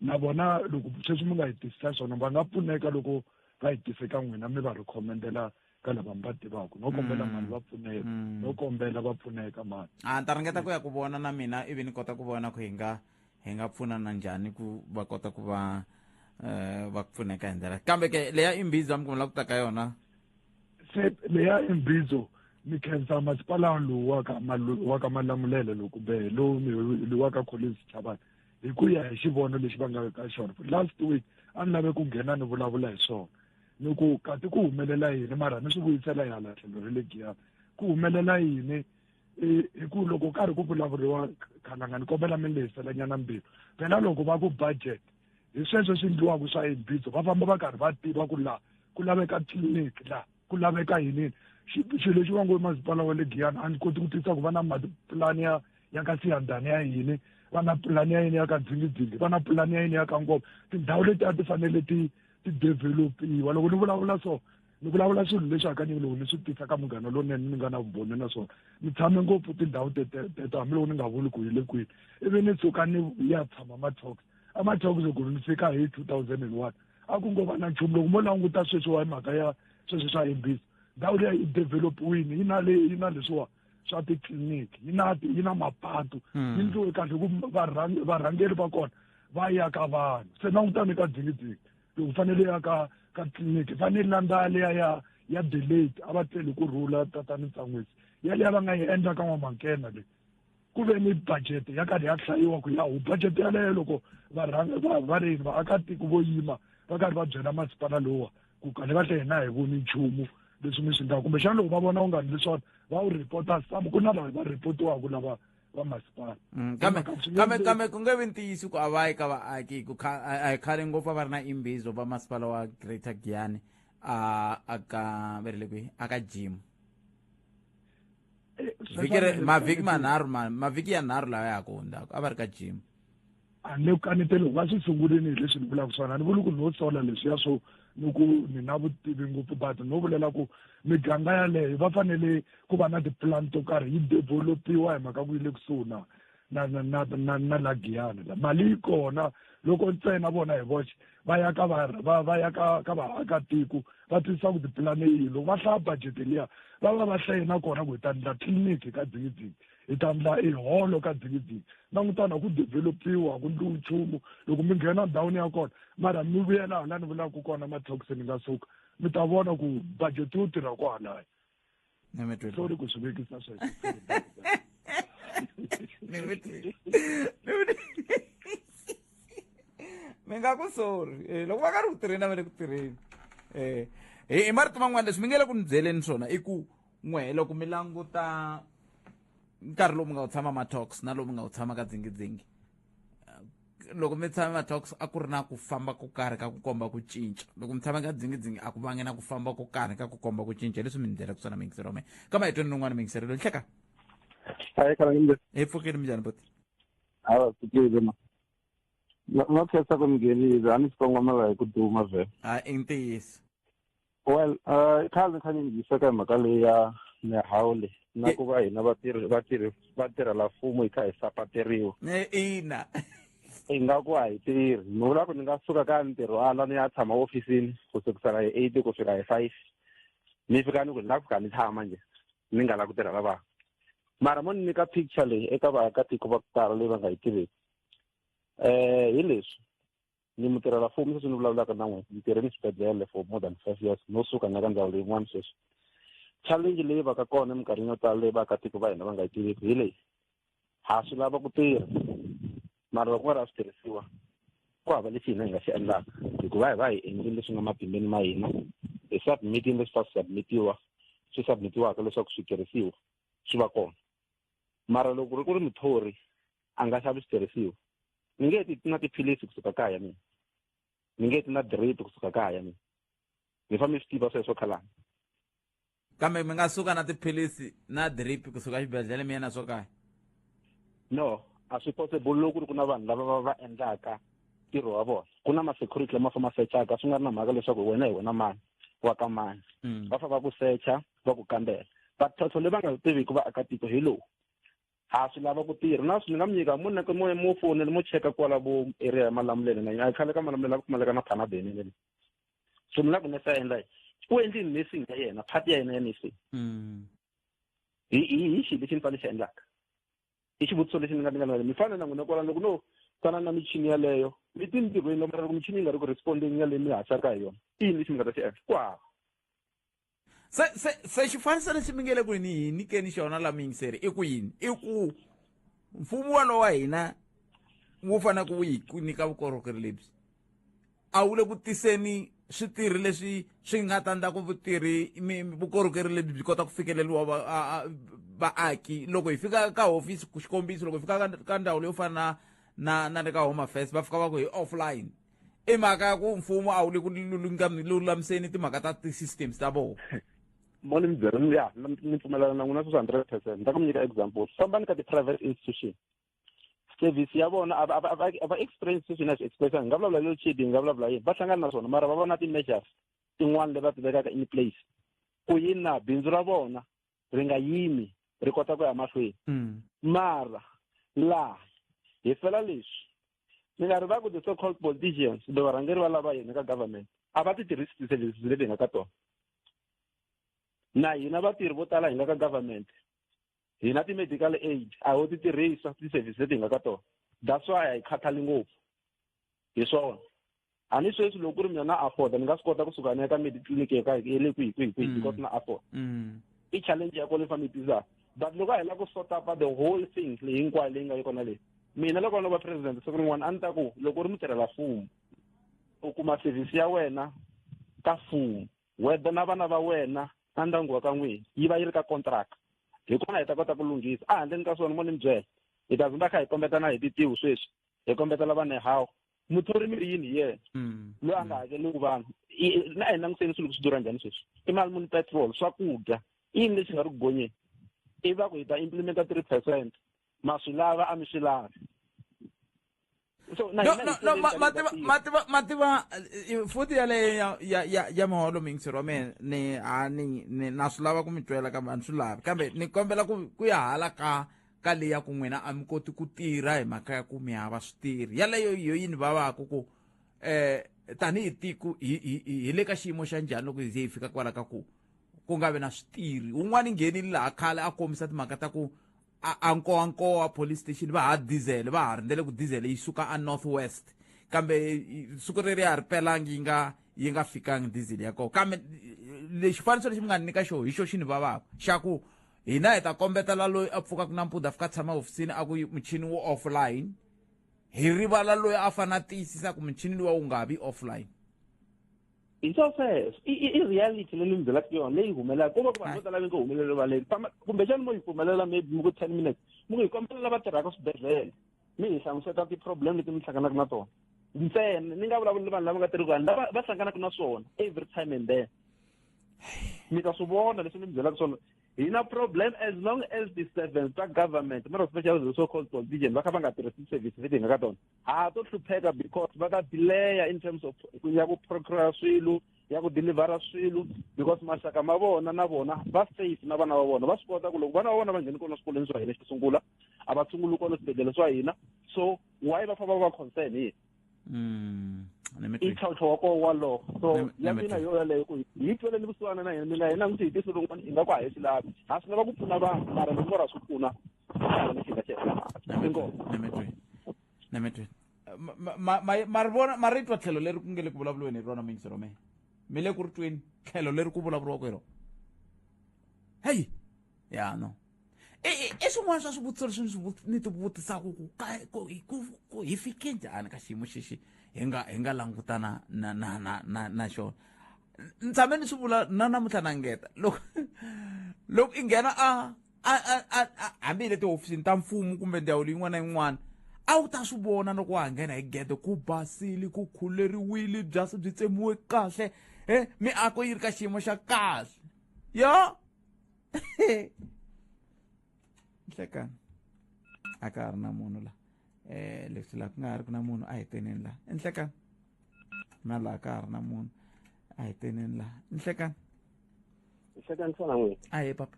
na vona loko sweswi mi nga hi tisisa swona va nga pfuneka loko va hi tise ka n'wina mi va recommendela ka lava mi va tivaka no kombela mali va pfuneka no kombela va pfuneka mali. A ni ta ringeta ku ya ku vona na mina ivi ni kota ku vona ku hi nga pfunana njhani ku va kota ku va va pfuneka hi ndlela. Kambe ke leya imbizo mi kumela ku ta ka yona se leya imbizo mi khensa masipala lowu wa ka Malamulele lowu kumbe lowu wa ka Collins Chabane hi ku ya hi xivono lexi va nga ka xona. Last week a ni lave ku nghena ni vulavula hi swona ni ku kati ku humelela yini mara ni swi vuyisela hi hala tlhelo ra le Giyani ku humelela yini hi ku loko karhi ku vulavuriwa khalanga ni kombela mi lehisela nyana mbilu phela loko va ku budget hi sweswo swi endliwaka swa imbizo va famba va karhi va tiva ku laha ku laveka tliliniki laha ku laveka yini xilo lexi va ngo masipala wa le Giyani a ni koti ku twisisa ku va na mapulani ya ka Siyandhani ya yini va na pulani ya yini ya ka Dzingidzingi va na pulani ya yini ya ka Ngoma tindhawu leti a ti fanele ti developiwa. Loko ni vulavula so ni vulavula swilo leswi hakanyingi loko ni swi tisa ka Munghana Lonene ni nga na vumbhoni na swona ni tshame ngopfu tindhawu teto hambiloko ni nga vuli ku hi le kwini ivi ni suka ni ya tshama Matalks a Matalks loko ni fika hi 2001 a ku ngo va na nchumu loko mo languta sweswi wa mhaka ya sweswi swa imbizo ndhawu leyi yi developiwini yi na le yi na leswiwa swa titliliniki yi na mapatu yi ndliwe kahle ku varhangeri va kona va ya ka vanhu se langutani ka Dzingidzingi loko fanele ya ka tliliniki fanele landza leya ya delayed a va tleli ku rhula tatani Tsan'wisi yaleya va nga yi endla ka N'wamankena leyi. Ku ve ni budget ya karhi ya hlayiwa ku ya hu budget yaleyo loko varhanga va va ri vaakatiko vo yima va karhi va byela masipala lowa ku kahle kahle hina hi voni nchumu leswi mi swi endlaka, kumbexana loko va vona u nga ri leswona va wu report-a some ku na lava va repotiwaka lava va masipala. Kambe Hi mhaka swi kambe nge kambe ku nge vi ntiyiso ku a va yi ka vaaki hi ku a hi khale ngopfu a va ri na imbizo va masipala wa Greater Giyani a ka va ri le kwihi, a ka gym. Vhiki mavhiki manharhu mavhiki ya nharhu lawa ya ha ku hundzaka a va ri ka gym. A ni le ku kaneteni loko va swi sungulini hi leswi ni vulaka swona, a ni vuli ku no sola leswiya swo ni ku ni na vutivi ngopfu, but no vulela ku miganga yaleyo va fanele ku va na tipulani to karhi yi developiwa hi mhaka ku yi le kusuhi na la Giyani la mali yi kona loko ntsena vona hi voxe va ya ka va va va ya ka ka vaakatiko va twisisa ku tipulani yihi. Loko va hlaya budget liya va va va hlaye na kona ku hi ta endla tliliniki ka dzingidzingi, hi ta endla e holo ka dzingidzingi, langutana ku developiwa ku ndliwi nchumu. Loko mi nghena ndhawini ya kona mara mi vuyela hala ni vulaka kona ma-talks ni nga suka mi ta vona ku budget yo tirha kwalaya. Ni mi twile. Sorry ku swi vekisa sweswo. Ni mi twile. Mi nga ku sorry. Loko va ka ri ku tirheni a va le ku tirheni. Hi marito man'wana leswi mi nge le ku ni byeleni swona i ku n'we loko mi languta nkarhi lowu mi nga wu tshama ma-talks na lowu mi nga wu tshama ka dzingidzingi, loko mi tshama ma-talks a ku ri na ku famba ko karhi ka ku komba ku cinca, loko mi tshama ka dzingidzingi a ku vangi na ku famba ko karhi ka ku komba ku cinca. Leswi mi ni byelaka swona miyingiseri wa mina ka mahitweni rin'wana miyingiseri loyi hleka. Hayi, khala ngimbe. Hi pfukile, minjhani buti? Hawa, pfukile ma. No khensa ku ni nghenile, a ni swi kongomela hi ku duma vhele. A i ntiyiso. Well, khale ni kha ni yingiseka hi mhaka leyi ya mihawu leyi na ku va hina vatirhi vatirhela mfumo hi kha hi sapateriwa. Ina. Ingaku a hi tirhi. Ni vula ku ni nga suka ka ntirho ala ni ya tshama ofisini ku sukisela hi 8 ku fika hi 5. Ni fika ni ku ni lava ku fika ni tshama njhe, ni nga lavi ku tirhela vanhu. Mara mo ni nyika picture leyi eka vaakatiko va ku tala leyi va nga yi tiveki. Hi leswi ni mutirhela mfumo sweswi ni vulavulaka na n'wina, ni tirhe ni xibedhlele for more than 5 years, no suka na ka ndzawulo yin'wana sweswi. Challenge leyi vaka kona eminkarhini yo tala leyi vaakatiko va hina va nga yi tiveki hi leyi: ha swi lava ku tirha, mara loko ku nga ri a swi tirhisiwa ku hava lexi hina hi nga xi endlaka, hikuva hi va hi endlile leswi nga matimbeni ma hina, hi submitini leswi fa swi submitiwa, swi submitiwaka leswaku swi tirhisiwa swi va kona. Mara loko ri ku ri muthori a nga xavi switirhisiwa, ni nge ti na tiphilisi kusuka kaya mina, ni nge ti na drip kusuka kaya mina, ni fanele mi swi tiva sweswo khalanga. Kambe mi nga suka na tiphilisi na drip kusuka xibedhlele mi ya na swo kaya? No, a swi possible loko ku ri ku na vanhu lava va endlaka ntirho wa vona. Ku na ma-security lama fa ma sechaka, swi nga ri na mhaka leswaku wena hi wena mani wa ka mani. Va fa va ku secha, va ku kambela. But ntlhontlho leyi va nga tiviki vaakatiko hi lowu: ha swi lava ku tirha na swi ni nga mi nyika mo nyika mo mo fonela mo cheka kwala vo area ya Malamulele na a khale ka Malamulele a ku pfumaleka na Panado yinene. So mina ku nesa endla yini? U endlile nursing ya yena, part ya yena ya nursing. Hi xilo lexi ni fanele xi endlaka. I xivutiso lexi ni nga ni nga na mi fana na n'wina kwala loko no fana na michini yaleyo, mi ti ntirhweni loko loko michini yi nga ri ku respondeni yaleyo mi haxaka hi yona, i yini lexi mi nga ta xi endla? Ku hava. Se xifaniso lexi mi nge le ku ni hi nyikeni xona la miyingiseri i ku yini? I ku mfumo walowo wa hina wu fanele ku wu hi ku nyika vukorhokeri lebyi, a wu le ku tiseni switirhi leswi swi nga ta endla ku vutirhi vukorhokeri lebyi byi kota ku fikeleriwa vaaki. Loko hi fika ka hofisi, ku xikombiso, loko hi fika ka ndzawulo yo fana na le ka Home Affairs, va fika va ku hi offline. I mhaka ya ku mfumo a wu le ku lulamiseni timhaka ta ti-systems ta vona. Mo ni mi byela, ya, ni pfumelana na n'wina sweswi 100%. Ni ta ku mi nyika example. Fambani ka ti-private institution, service ya vona a va experience sweswi na swi experience. Hi nga vulavula load shedding, hi nga vulavula yini, va hlangana na swona, mara va vona ti-measures tin'wana leti va ti vekaka in place ku yini na bindzu ra vona ri nga yimi, ri kota ku ya mahlweni. Mara laha hi fela leswi ni nga ri va ku the so called politicians kumbe varhangeri va lava hina ka government a va ti tirhisi ti-services leti hi nga ka tona. Na hina vatirhi vo tala hi nga ka government, hina ti-medical aid a ho ti tirhisa ti-services leti hi nga ka tona. That's why a hi khathali ngopfu hi swona. A ni sweswi loko ku ri mina na afford, ni nga swi kota kusuka ni ya ka medi clinic ya ka ya le kwihi, kwihi, kwihi, because na afford. I challenge ya kona yi fanele yi tisa. But loko a hi lava ku sort up the whole thing leyi hinkwayo leyi nga yi kona leyi, mina loko no va president siku rin'wana a ni ta ku loko u ri mutirhela mfumo u kuma service ya wena ka mfumo, whether na vana va wena na ndyangu wa ka n'wina yi va yi ri ka contract, hi kona hi ta kota ku lunghisa. A handleni ka swona mo ni mi byela, hi ta zimba kha hi kombetana hi titiwi sweswi, hi kombetela vanhu hawu muthori mi ri yini hi yena loyi a nga hakeliki vanhu. Na hi langutiseni swilo swi durha njhani sweswi, i mali muni petrol, swakudya, i yini lexi nga ri ku gonyeni? I va ku hi ta implementa 3%, ma swi lava a mi swi lavi. So na No, hina no, hi no, tleleni tanihi mativa vatirhi. Mativa futhi yaleyo ya miholo miyingiseri wa mina, ni a ni na swi lava ku mi twela kambe a ni swi lavi, kambe ni kombela ku ya hala ka leya ku n'wina a mi koti ku tirha hi mhaka ya ku mi hava switirhi. Yaleyo yo yi ni vavaka ku tanihi tiko hi le ka xiyimo xa njhani loko hi ze hi fika kwala ka ku nga vi na switirhi. Un'wana nghenile laha khale a kombisa timhaka ta ku a Nkowankowa police station va ha diesel, va ha rindzele ku diesel yi suka a North West, kambe siku reri ya ri pelangi yi nga fikangi diesel ya kona. Kambe lexi xifaniso lexi mi nga ni nyika xo hi xo xi ni vavaka xa ku hina hi ta kombetela loyi a pfukaka nampundzu a fika tshama hofisini a ku muchini wu offline, hi rivala loyi a fanele a tiyisisa ku muchini luwa wu nga vi offline. Hi swo sweswo i reality leyi ni byelaka yona leyi humelelaka, ku va ku vanhu vo tala va nge humeleli rivaleni. Kumbexani mo yi pfumelela maybe mi ku 10 minutes, mi ku hi kombela lava tirhaka swibedhlele mi hi hlamuseta ti-problem leti mi hlanganaka na tona ntsena. Ni nga vulavuli ni vanhu lava nga tirhiki, vanhu lava va hlanganaka na swona every time, and then mi ta swi vona leswi ni mi byelaka swona. Hi na problem as long as the servants ta government, more especially the so called politicians, va kha va nga tirhisi service leti hi nga ka tona, ha to hlupheka because va ta delaya in terms of ya ku procure swilo, ya ku delivera swilo, because maxaka ma vona na vona va safe na vana va vona. Va swi kota ku loko vana va vona va ngheni kona swikolweni swa hina, xo sungula a va sunguli kona swibedhlele swa hina, so why va famba va va concern hi i ntlhontlho wa koho walowo. So ya mina yo yaleyo ku hi tweleni vusiwana na hina, mina hi languti hi tihlo rin'wana, hi nga ku a hi swi lavi, ha swi lava ku pfuna vanhu, mara loko ra swi pfuna lexi nga xi endlaka. Inkomu. Nametweni ma ri vona, ma ri twa tlhelo leri ku nge le ku vulavuriweni hi rona, muyingiseri wa mina, mi le ku ri tweni tlhelo leri ku vulavuriwaka hi rona? Heyi, ya no i swin'wana swa swivutiso leswi ni ti vutisaka ku hi fike njhani ka xiyimo xexi hi nga langutana na xona. Ni tshame ni swi vula na namuntlha na ngeta, loko i nghena a hambi hi le tihofisini ta mfumo kumbe ndzawulo yin'wana na yin'wana, a wu ta swi vona loko wa ha nghena hi gede ku basile, ku khuleriwile, byasi byi tsemiwe kahle, miako yi ri ka xiyimo xa kahle. Yo nhlekani a ka ha ri na munhu la, leswi laha ku nga ha ri ku na munhu, a hi teneni la. Nhlekani na laha ka ha ri na munhu, a hi teneni la. Nhlekani. Nhlekani fana n'wina. A hi papa.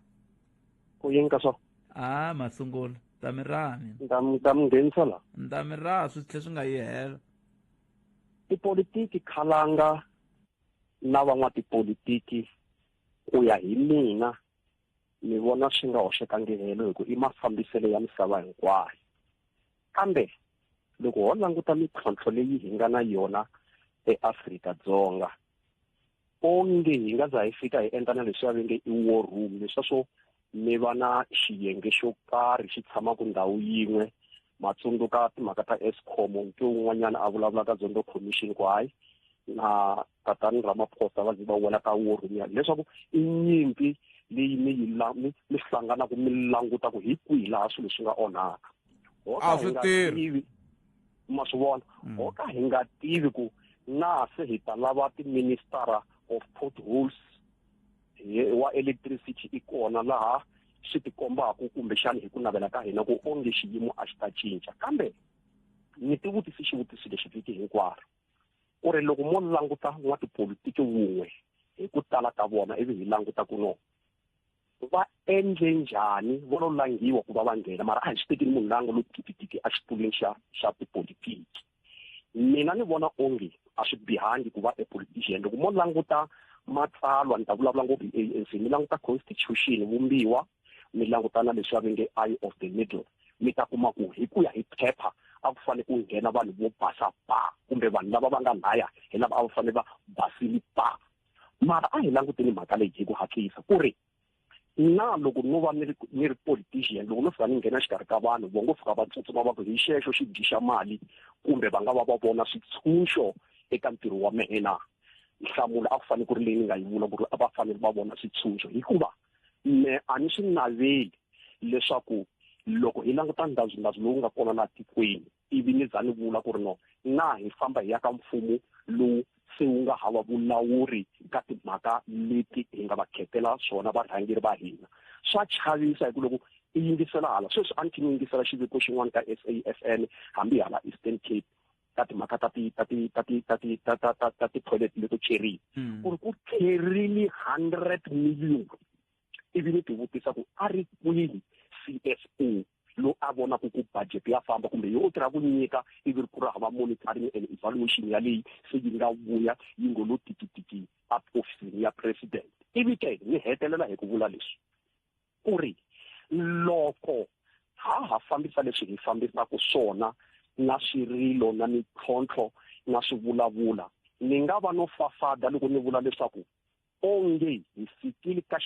Ku yini ka swo? A masungulo ta mi raha mina. Ni ta mi nghenisa la. Ni ta mi raha swi tlhe swi nga yi hela. Tipolitiki khalanga na van'watipolitiki, ku ya hi mina ni vona swi nga hoxekangi helo, hi ku i mafambiselo ya misava hinkwayo. Kambe loko ho languta mintlhontlho leyi hi nga na yona eAfrika-Dzonga, onge hi nga za hi fika hi endla na leswiya va nge i war room, leswiya swo mi va na xiyenge xo karhi xi tshamaka ndhawu yin'we. Matsundzuka timhaka ta Eskom, nke un'wanyana a vulavula ka Zondo Commission ku hayi na tatani Ramaphosa va ze va wela ka war room ya leswaku i nyimpi leyi mi yi mi hlanganaka mi languta ku hi kwihi laha swilo swi nga onhaka. Ho ka A hi swi nga tirhi. tivi, ma swi vona, ho ka hi nga tivi ku na se hi ta lava ti-minister of potholes wa electricity i kona laha swi tikombaka kumbexana hi ku navela ka hina ku onge xiyimo a xi ta cinca. Kambe ni ti vutisi xivutiso lexi vhiki hinkwaro ku ri loko mo languta n'watipolitiki wun'we hi ku tala ka vona, ivi hi languta ku no va endle njhani vo lo langiwa ku va va nghena, mara a hi swi tekeli munhu loyi a nga lo tikitiki exitulwini xa tipolitiki. Mina ni vona onge a swi bihangi ku va a politician. Loko mo languta matsalwa, ni ta vulavula ngopfu hi ANC, mi languta constitution, vumbiwa, mi languta na leswi va nge eye of the needle, mi ta kuma ku hi ku ya hi phepha a ku fanele ku nghena vanhu vo basa pa, kumbe vanhu lava va nga laya hi lava a va fanele va basile pa. Mara a hi languteni mhaka leyi hi ku hatlisa ku ri Na loko no va ni ri ni ri politician, loko no fika ni nghena xikarhi ka vanhu, vo ngo fika va tsutsuma va ku hi xexo xi dyixa mali, kumbe va nga va va vona switshunxo eka ntirho wa mehe na? Nhlamulo a ku fanele ku ri leyi ni nga yi vula ku ri a va fanele va vona switshunxo, hikuva me a ni swi naveli leswaku loko hi languta ndazundazu lowu nga kona laha tikweni, ivi ni za ni vula ku ri no na hi famba hi ya ka mfumo lowu se wu nga hava vulawuri ka timhaka leti hi nga va khetela swona varhangeri va hina. Swa chavisa hi ku loko i yingisela hala sweswi, a ni khe ni yingisela xiviko xin'wana ka SAFM, hambi hala Eastern Cape, ka timhaka ta ti ta ti ta ti ta ti ta ta ta ta ti-toilet leto cheriwa, ku ri ku cherile 100 million. Ivi ni tivutisa ku a ri kwini CFO lowu a vonaka ku budget ya famba, kumbe yo tirha ku nyika, ivi ri ku ri hava monitoring and evaluation ya leyi se yi nga vuya yi ngo lo tikitiki a ofisini ya president. Ivi ke ni hetelela hi ku vula leswi ku ri loko ha ha fambisa leswi hi fambisaka swona na swirilo na mintlhontlho na swivulavula, ni nga va no fafada loko ni vula leswaku onge hi fikile ka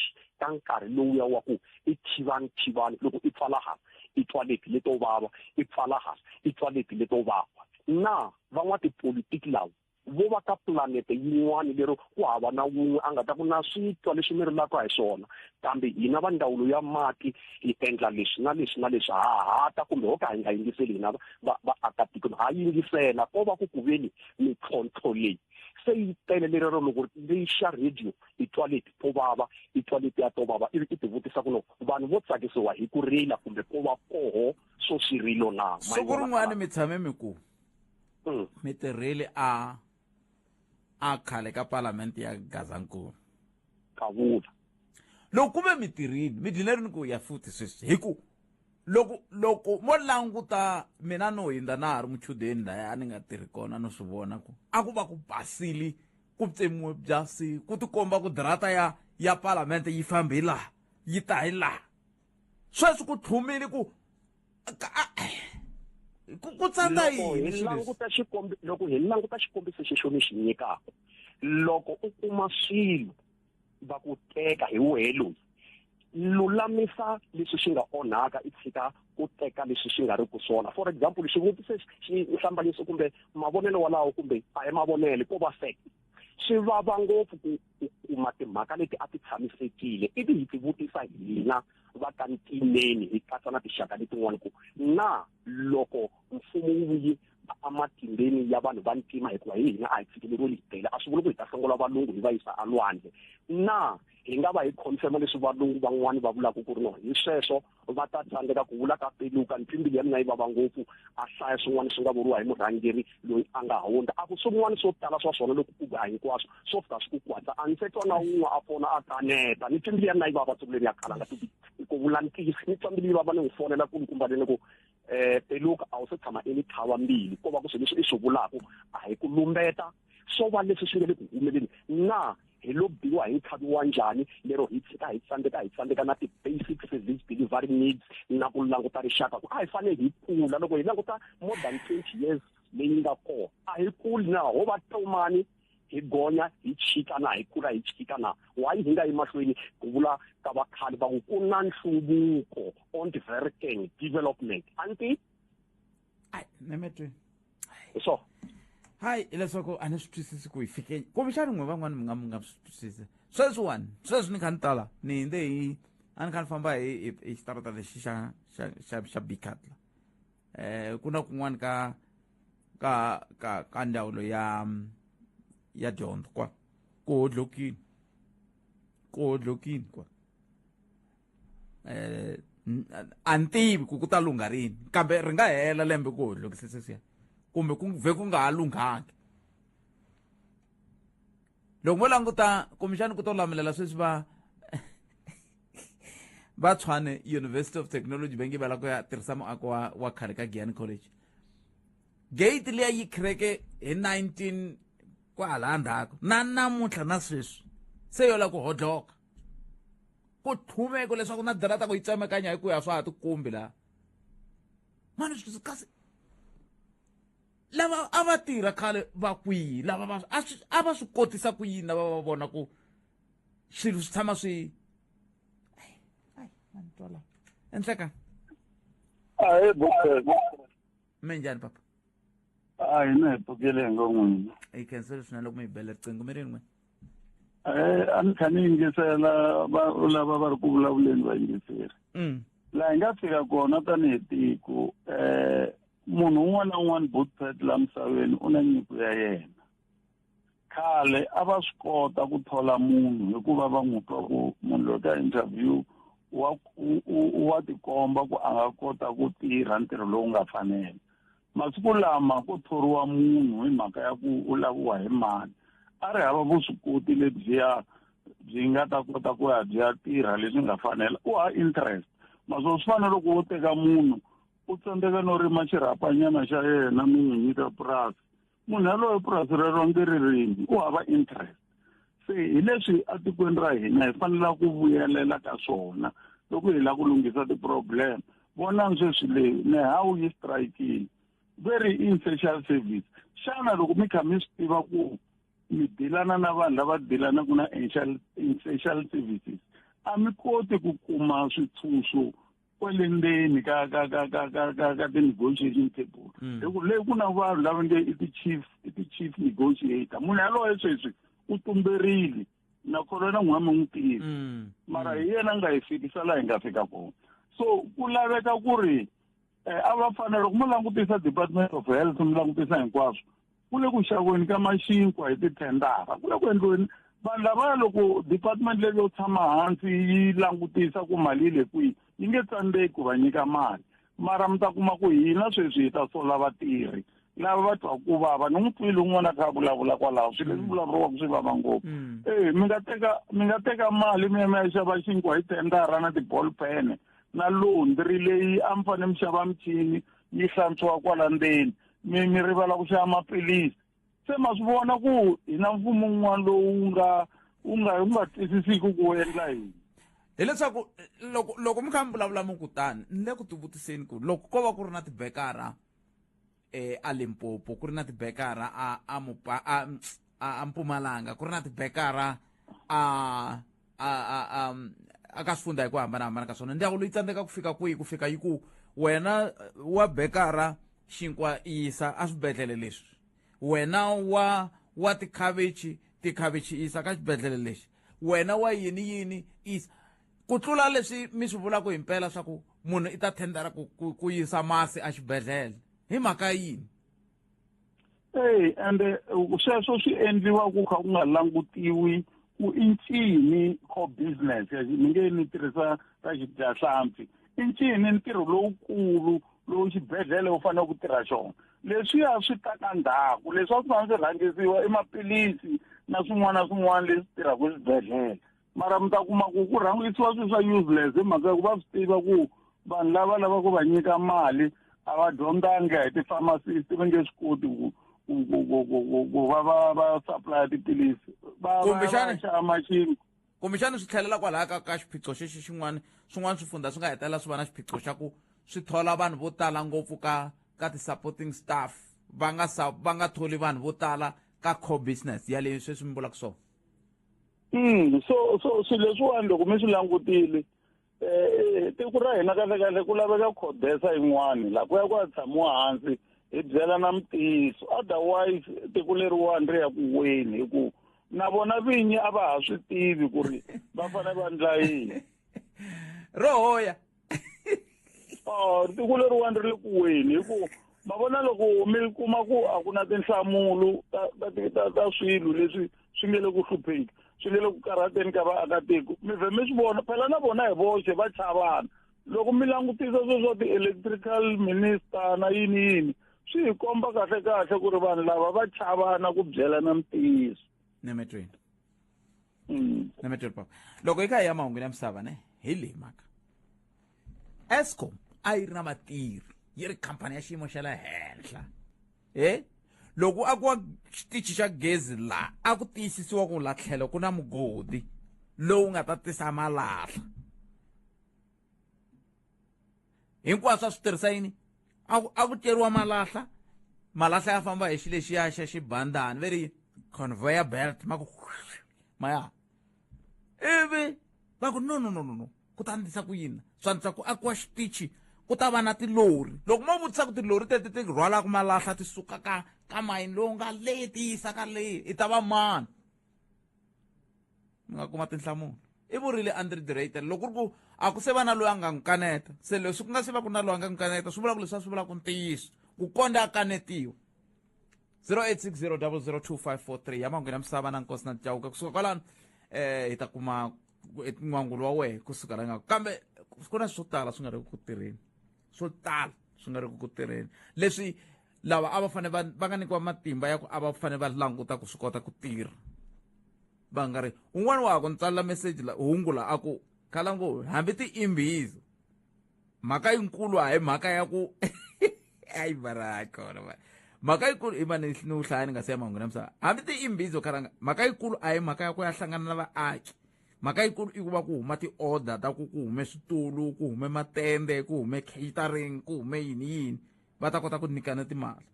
nkarhi lowuya wa ku i thivani thivani, loko i pfala hala i twa leti leto vava, i pfala hala i twa leti leto vava. Na van'watipolitiki lava vo va ka planete yin'wana lero ku hava na wun'we a nga ta ku na swi twa leswi mi rilaka hi swona, kambe hina va ndzawulo ya mati hi endla leswi na leswi na leswi, ha hata kumbe ho ka hi nga yingiseli hina vaakatiko, ha yingisela, ko va ku ku veni mintlhontlho leyi se yi tele lerero loko leyi xa radio i twa leti to vava, i twa letiya to vava, ivi i ti vutisa ku no vanhu vo tsakisiwa hi ku rila kumbe ko va koho swo swirilo na? Siku rin'wana mi tshame mi ku mi tirhile a khale ka palamende ya Gazankulu. Kavula. Loko ku ve mi tirhile, mi dlile rini ku ya futhi sweswi? Hi ku loko mo languta mina no hindza na ha ri muchudeni laya a ni nga tirhi kona, no swi vona ku a ku va ku basile, ku tsemiwe byasi, ku tikomba ku dirata ya palamende yi fambi hi laha, yi ta hi laha. Sweswi ku tlhumile, ku tsandza yini? Hi languta xikombi loko hi languta xikombiso xexo ni xi nyikaka, loko u kuma swilo va ku teka hi wehe loyi, lulamisa leswi swi nga onhaka, i tshika ku teka leswi swi nga ri ku swona. For example, xivutiso xihlambanyiso kumbe mavonelo walawo, kumbe a hi mavonelo, ko va fact, swi vava ngopfu ku kuma timhaka leti a ti tshamisekile, ivi hi ti vutisa hina va ka ntimeni, hi katsa na tinxaka letin'wana, ku na loko mfumo wu vuyi ematimbeni ya vanhu va ntima, hikuva hi hina a hi tshikeleriwile hi tele, a swi vuli ku hi ta hlongola valungu hi va yisa alwandle na hi nga va hi confirma leswi valungu van'wani va vulaka ku ri no hi sweswo va ta tsandzeka ku vula ka peluka. Mpfimbili ya mina yi vava ngopfu a hlaya swin'wana swi nga vuriwa hi murhangeri loyi a nga hundza, a ku swin'wana swo tala swa swona loko ku ba hinkwaswo swo fika swi ku kwatsa, a ni se twa na wun'we a fona a kaneta. Ni mpfimbili ya mina yi vava siku leri ya khalanga ku vula ntiyiso, ni twa mbilu yi vava, ni n'wi fonela kulukumba ni ku peluka a wu se tshama i ni tlhava mbilu, ko va ku swilo leswi i swi vulaka a hi ku lumbeta, swo va leswi swi nga le ku humeleni na hi lo biwa hi nkhavi wa njhani lero hi tshika hi tsandzeka na ti-basic service delivery needs na ku languta rixaka ku a hi fanele hi kula. Loko hi languta more than 20 years leyi nga kona, a hi kuli na ho va tomani, hi gonya hi chika na hi kula hi chika na why hi nga yi mahlweni? Ku vula ka vakhale va ku ku na nhluvuko ontwerking development anti. Ai nemetweni. Hi swona. Hayi, hileswaku a ni swi twisisi ku hi fike kumbexani n'we van'wani mi nga swi twisisi sweswiwani. Sweswi ni kha ni tala ni hindze hi a ni kha ni famba hi xitarata lexi xa Bicatla, ku na kun'wani ka ndzawulo ya dyondzo kwa ku hodlokini, ku hodlokini kwa. A ni tivi ku ta lungha rini, kambe ri nga hela lembe ku hodlokise sweswiya, kumbe ku vhe ku nga ha lunghangi. Loko mo languta kumbexani ku to lamulela sweswi va Tshwane University of Technology va nge va lava ku ya tirhisa muako wa khale ka Giyani College, gate liya yi khireke hi 19 kwala ndzhaku na namuntlha na sweswi se yo lava ku hodloka, ku tlhumeko leswaku na darata ku yi tsemekanya hi ku ya swa ha tikumbi laha mani swi kasi lava a va tirha khale va kwihi, lava va a va swi kotisa ku yini, lava va vona ku swilo swi tshama swi Enhleka. Ahe bukhe. Minjhani papa? A hina hi pfukile hi ngo n'wina. Hi khensile swinene loko mi hi bela riqingho mi ri n'we. A ni kha ni yingisela lava va ri ku vulavuleni va yingiseri. Laha hi nga fika kona tanihi tiko, munhu un'wana na un'wana Bookpad laha misaveni u na nyiko ya yena. Khale a va swi kota ku thola munhu hikuva va n'wi twa ku munhu loyi ka interview wa tikomba ku a nga kota ku tirha ntirho lowu nga fanela. Masiku lama ku thoriwa munhu hi mhaka ya ku u laviwa hi mali, a ri hava vuswikoti lebyiya byi nga ta kota ku ya byi ya tirha leswi nga fanela, u ha interest. Maswo swi fana loko wo teka munhu u tsandzeka no rima xirhapanyana xa yena mi n'wi nyika purasi, munhu yaloye purasi rero nge ri rimi, u hava interest. Se hi leswi etikweni ra hina hi fanela ku vuyelela ka swona loko hi lava ku lunghisa ti-problem. Vonani sweswi leyi NEHAWU yi strikile, very essential service. Xana loko mi kha mi swi tiva ku mi dilana na vanhu lava dilanaka na essential services, a mi koti ku kuma switshunxo kwale ndzeni ka ka ka ka ka ka ka ti-negotiation table. Hi ku leyi ku na vanhu lava nge i ti-chief negotiator, munhu yaloye sweswi u tumberile nakona na n'wina mi n'wi tivi, mara hi yena nga hi fikisa laha hi nga fika kona. So ku laveka ku ri a va fanele loko mi langutisa Department of Health, mi langutisa hinkwaswo, ku le ku xaviweni ka maxinkwa hi tithendara, ku le ku endliweni vanhu lavaya loko department leyi yo tshama hansi yi langutisa ku mali yi le kwihi, yi nge tsandzeki ku va nyika mali. Mara mi ta kuma ku hina sweswi hi ta sola vatirhi lava va twa ku vava. Ni n'wi twile un'wana a kha a vulavula kwalaho, swilo leswi vulavuriwaka swi vava ngopfu. Mi nga teka mali mi ya mi ya xava xinkwa hi thendara na ti-ball pen na laundry leyi a mi fanele mi xava michini yi hlantswiwa kwala ndzeni, mi rivala ku xava maphilisi. Se ma swi vona ku hi na mfumo wun'wana lowu wu nga twisisiki ku endla yini. Hileswaku loko mi kha mi vulavula mi ku tani, ni le ku tivutiseni ku loko ko va ku ri na tibekara a Limpopo, ku ri na tibekara a a Mpumalanga, ku ri na tibekara a a a a ka swifundza hi ku hambanahambana ka swona, ndyangu loyi tsandzeka ku fika kwihi ku fika yi ku wena wa bekara xinkwa yisa a swibedhlele leswi, wena wa tikhavichi tikhavichi yisa ka xibedhlele lexi, wena wa yini yini yisa, ku tlula leswi mi swi vulaka hi mpela swa ku munhu i ta thendara ku yisa masi a xibedhlele hi mhaka yini? Ende sweswo swi endliwa ku kha ku nga langutiwi ku i ncini core business, ni nge ni tirhisa ra xidyahlampfi, i ncini ntirho lowukulu lowu xibedhlele wu fanele ku tirha xona. Leswiya swi ta ka ndzhaku, leswi a swi fanele swi rhangisiwa i maphilisi na swin'wana na swin'wana leswi tirhaka eswibedhlele. Mara mi ta kuma ku ku rhangisiwa swilo swa useless hi mhaka ya ku va swi tiva ku vanhu lava lavaka ku va nyika mali a va dyondzanga hi ti-pharmacist, va nge swi koti ku va va supply tiphilisi, va xava maxinkwa. Kumbexana swi tlhelela kwalaha ka xiphiqo xexi xin'wana, swin'wana swifundza swi nga hetelela swi va na xiphiqo xa ku swi thola vanhu vo tala ngopfu ka ti-supporting staff, va nga tholi vanhu vo tala ka core business ya leyi sweswi mi vulaka swona. So swilo leswiwani loko mi swi langutile, tiko ra hina kahle kahle ku laveka khodesa yin'wani laha ku ya ku ya tshamiwa hansi hi byela na mitiyiso, otherwise tiko leriwani ri ya ku weni, hi ku na vona vinyi a va ha swi tivi ku ri va fanele va endla yini. Rohoya. Tiko leriwani ri le ku weni, hi ku ma vona loko mi kuma ku a ku na tinhlamulo ta swilo leswi swi nge le ku hlupheki, swi nge le ku karhateni ka vaakatiko, mi vhe mi swi vona phela na vona hi voxe va chavana. Loko mi langutisa sweswo swa ti-electrical minister na yini yini, swi hi komba kahle kahle ku ri vanhu lava va chavana ku byelana ntiyiso. Nemetweni. Nemetweni papa. Loko hi kha hi ya mahungwini ya misava ne, hi leyi mhaka. Eskom a yi ri na vatirhi, yi ri khampani ya xiyimo xa le henhla. Loko a ku wa xitichi xa gezi la a ku tiyisisiwa ku la tlhelo ku na mugodi lowu nga ta tisa malahla, hinkwaswo a swi tirhisa yini? A ku ceriwa malahla, malahla ya famba hi xilexiya xa xibandani, ve ri conveyor belt, ma ku ma ya, ivi va ku no no no no no, ku ta endlisa ku yini? Swa antswa ku akiwa xitichi ku ta va na tilori. Loko mo vutisa ku tilori tete ti rhwalaka malahla ti suka ka ka mayini lowu nga le ti yisa ka le i ta va mani? Mi nga kuma tinhlamulo. I vurile Andre de Ruyter loko ku ri ku a ku se va na loyi a nga n'wi kaneta. Se leswi ku nga se va ku na loyi a nga n'wi kaneta swi vula ku leswi a swi vulaka ntiyiso ku konda a kanetiwa. 0860002543 ya mahungu ya misava na nkosi na Chauke. Kusuka kwalano hi ta kuma n'wangulo wa wehe kusuka la nga kambe ku na swo tala swi nga ri ku tirheni, swo tala swi nga ri ku tirheni leswi lava a va fanele va nga nyikiwa matimba ya ku a va fanele va languta ku swi kota ku tirha. Va nga ri un'wana wa ha ku ni tsalela message la hungu la a ku khala ngo hambi ti-imbizo mhaka yinkulu a hi mhaka ya ku ayi mara kona va mhaka yikulu i mani ni wu hlaya ni nga se ya mahungu ya misava. Hambi ti-imbizo khalanga mhaka yikulu a hi mhaka ya ku ya hlangana na vaaki. Mhaka yikulu i ku va ku huma ti-order ta ku ku hume switulu, ku hume matende, ku hume catering, ku hume yini yini, va ta kota ku nyikana timali.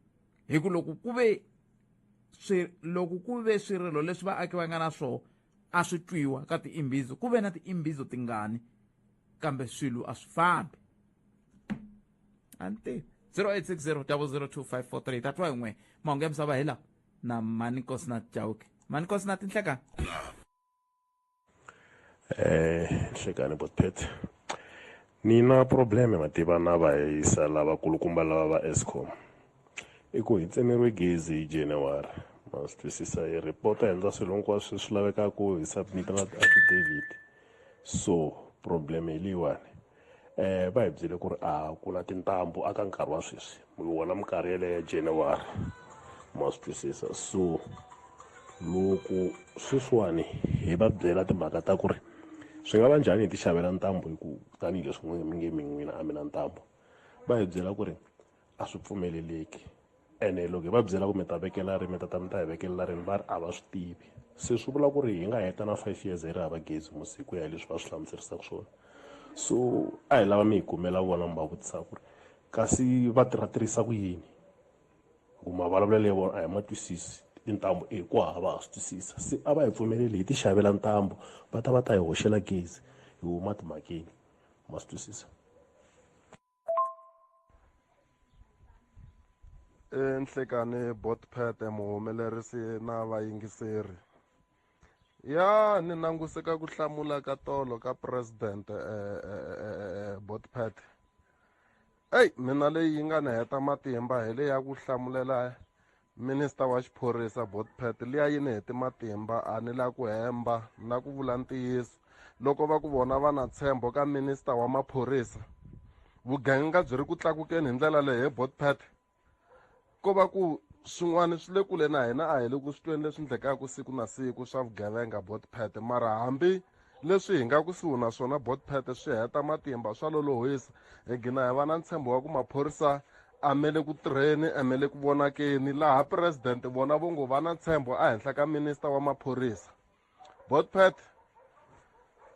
Hi ku loko ku ve swi loko ku ve swirilo leswi vaaki va nga na swona a swi twiwa ka ti-imbizo, ku ve na ti-imbizo tingani kambe swilo a swi fambi. A ni tivi. 0860002543 ta twa hi n'we mahungu ya misava hi lawa na Mani Nkosina Chauke. Mani Nkosina tinhlekani. Nhlekani Botpet. Ni na probleme mativa na vahisa lavakulukumba lava va Eskom. I ku hi tsemeriwe gezi hi January. Ma swi twisisa hi report endla swilo hinkwaswo leswi lavekaka hi submit na affidavit. So problem hi leyiwani. Va hi byele ku ri a ku na tintambu aka nkarhi wa sweswi. Wona minkarhi yeleyo ya January. Ma swi twisisa. So loko sweswiwani hi va byela timhaka ta ku ri swi nga va njhani hi ti xavela ntambu hi ku tanihileswi n'wina mi nge mi n'wina a mi na ntambu, va hi byela ku ri a swi pfumeleleki. Ene loko hi va byela ku mi ta vekela rini, mi ta ta mi ta hi vekelela rini, va ri a va swi tivi. Se swi vula ku ri hi nga heta na 5 years hi ri hava gezi musi hi ku ya hi leswi va swi hlamuserisaka swona. So a hi lava mi hi kumela vona mi va vutisa ku ri kasi va tirha tirhisa ku yini, ku mavulavulelo ya vona a hi ma twisisi, tintambu i ku hava ha swi twisisa. Se a va hi pfumeleli hi ti xavela ntambu, va ta va ta hi hoxela gezi hi huma timhakeni. Ma swi twisisa. Nhlekani Botpete muhumelerisi na vayingiseri. Ya ni languse ka ku hlamula ka tolo ka president Botpete. Ey mina leyi yi nga ni heta matimba hi leyi ya ku hlamulela minister wa xiphorisa Botpete, liya yi ni hete matimba, a ni la ku hemba na ku vula ntiyiso. Loko va ku vona va na ntshembo ka minister wa maphorisa, vugevenga byi ri ku tlakukeni hi ndlela leyi he Botpete. Ko va ku swin'wana swi le kule na hina, a hi le ku swi tweni leswi endlekaka siku na siku swa vugevenga Botpete, mara hambi leswi hi nga kusuhi na swona Botpete swi heta matimba, swa lolohisa. Hi gina hi va na ntshembo wa ku maphorisa a me le ku tirheni, a me le ku vonakeni, laha president vona vo ngo va na ntshembo ehenhla ka minister wa maphorisa. Botpete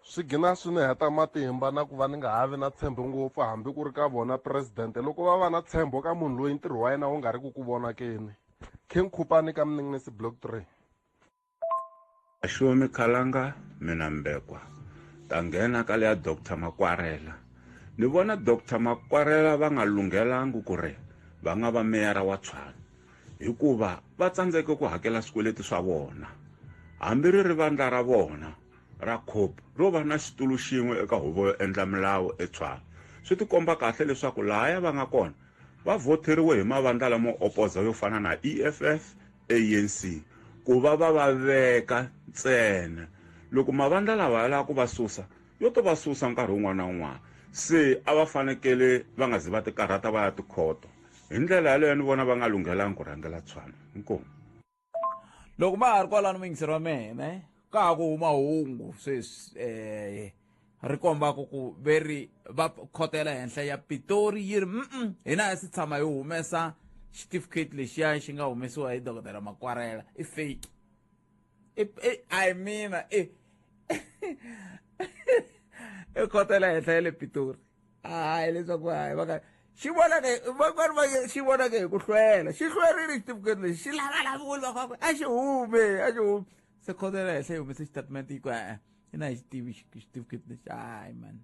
swi gina swi ni heta matimba na ku va ni nga ha vi na ntshembo ngopfu hambi ku ri ka vona president, loko va va na ntshembo ka munhu loyi ntirho wa yena wu nga ri ku ku vonakeni. King Khupani ka Mninginisi Block 3. Axomi Khalanga mina Mbekwa ta nghena ka leya Dr Makwarela. Ni vona Dr Makwarela va nga lunghelangi ku ri va nga va meyara wa Tshwane hikuva va tsandzeke ku hakela swikweleti swa vona. Hambi ri ri vandla ra vona ra COPE ro va na xitulu xin'we eka huvo yo endla milawu eTshwane. Swi tikomba kahle leswaku lahaya va nga kona va vhotheriwe hi mavandla lamo opoza yo fana na EFF, ANC ku va va va veka ntsena. Loko mavandla lawa ya lava ku va susa, yo to va susa nkarhi wun'wana na wun'wana. Se a va fanekele va nga zi va tikarhata va ya tikhoto. Hi ndlela yaleyo ni vona va nga lunghelangi ku rhangela Tshwane. Inkomu. Loko ma ha ri kwalano muyingiseri wa mehe, ka ha ku huma hungu sweswi ri kombaka ku veri va khotela henhla ya Pitori yi ri hina a si tshama hi humesa xitifiketi lexiya xi nga humesiwa hi dokodela Makwarela, i fake. A hi mina, i i khotela henhla ya le Pitori. Hayi leswaku hayi va ka xi vonake, van'wani va xi vonake hi ku hlwela, xi hlwerile xitifiketi lexi, xi lavalaviwile va ku a xi hume, a xi hume. Se khotela henhla yi humese xitatimende yi ku e-e, hina hi xi tivi xitifiketi lexi. Hayi man,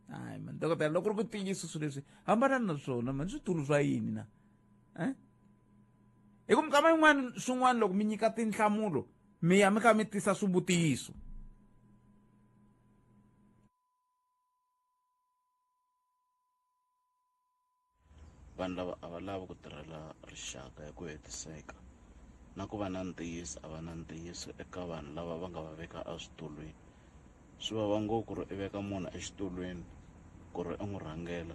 Hayi man, dokodela, loko ri ku ntiyiso swilo leswi, hambana na swona man, switulu swa yini na? Eh? Hi ku minkama yin'wana swin'wana loko mi nyika tinhlamulo mi ya mi kha mi tisa swivutiso. Vanhu lava a va lavi ku tirhela rixaka hi ku hetiseka na ku va na ntiyiso, a va na ntiyiso eka vanhu lava va nga va veka eswitulwini. Swi vava ngopfu ku ri i veka munhu exitulwini ku ri i n'wi rhangela,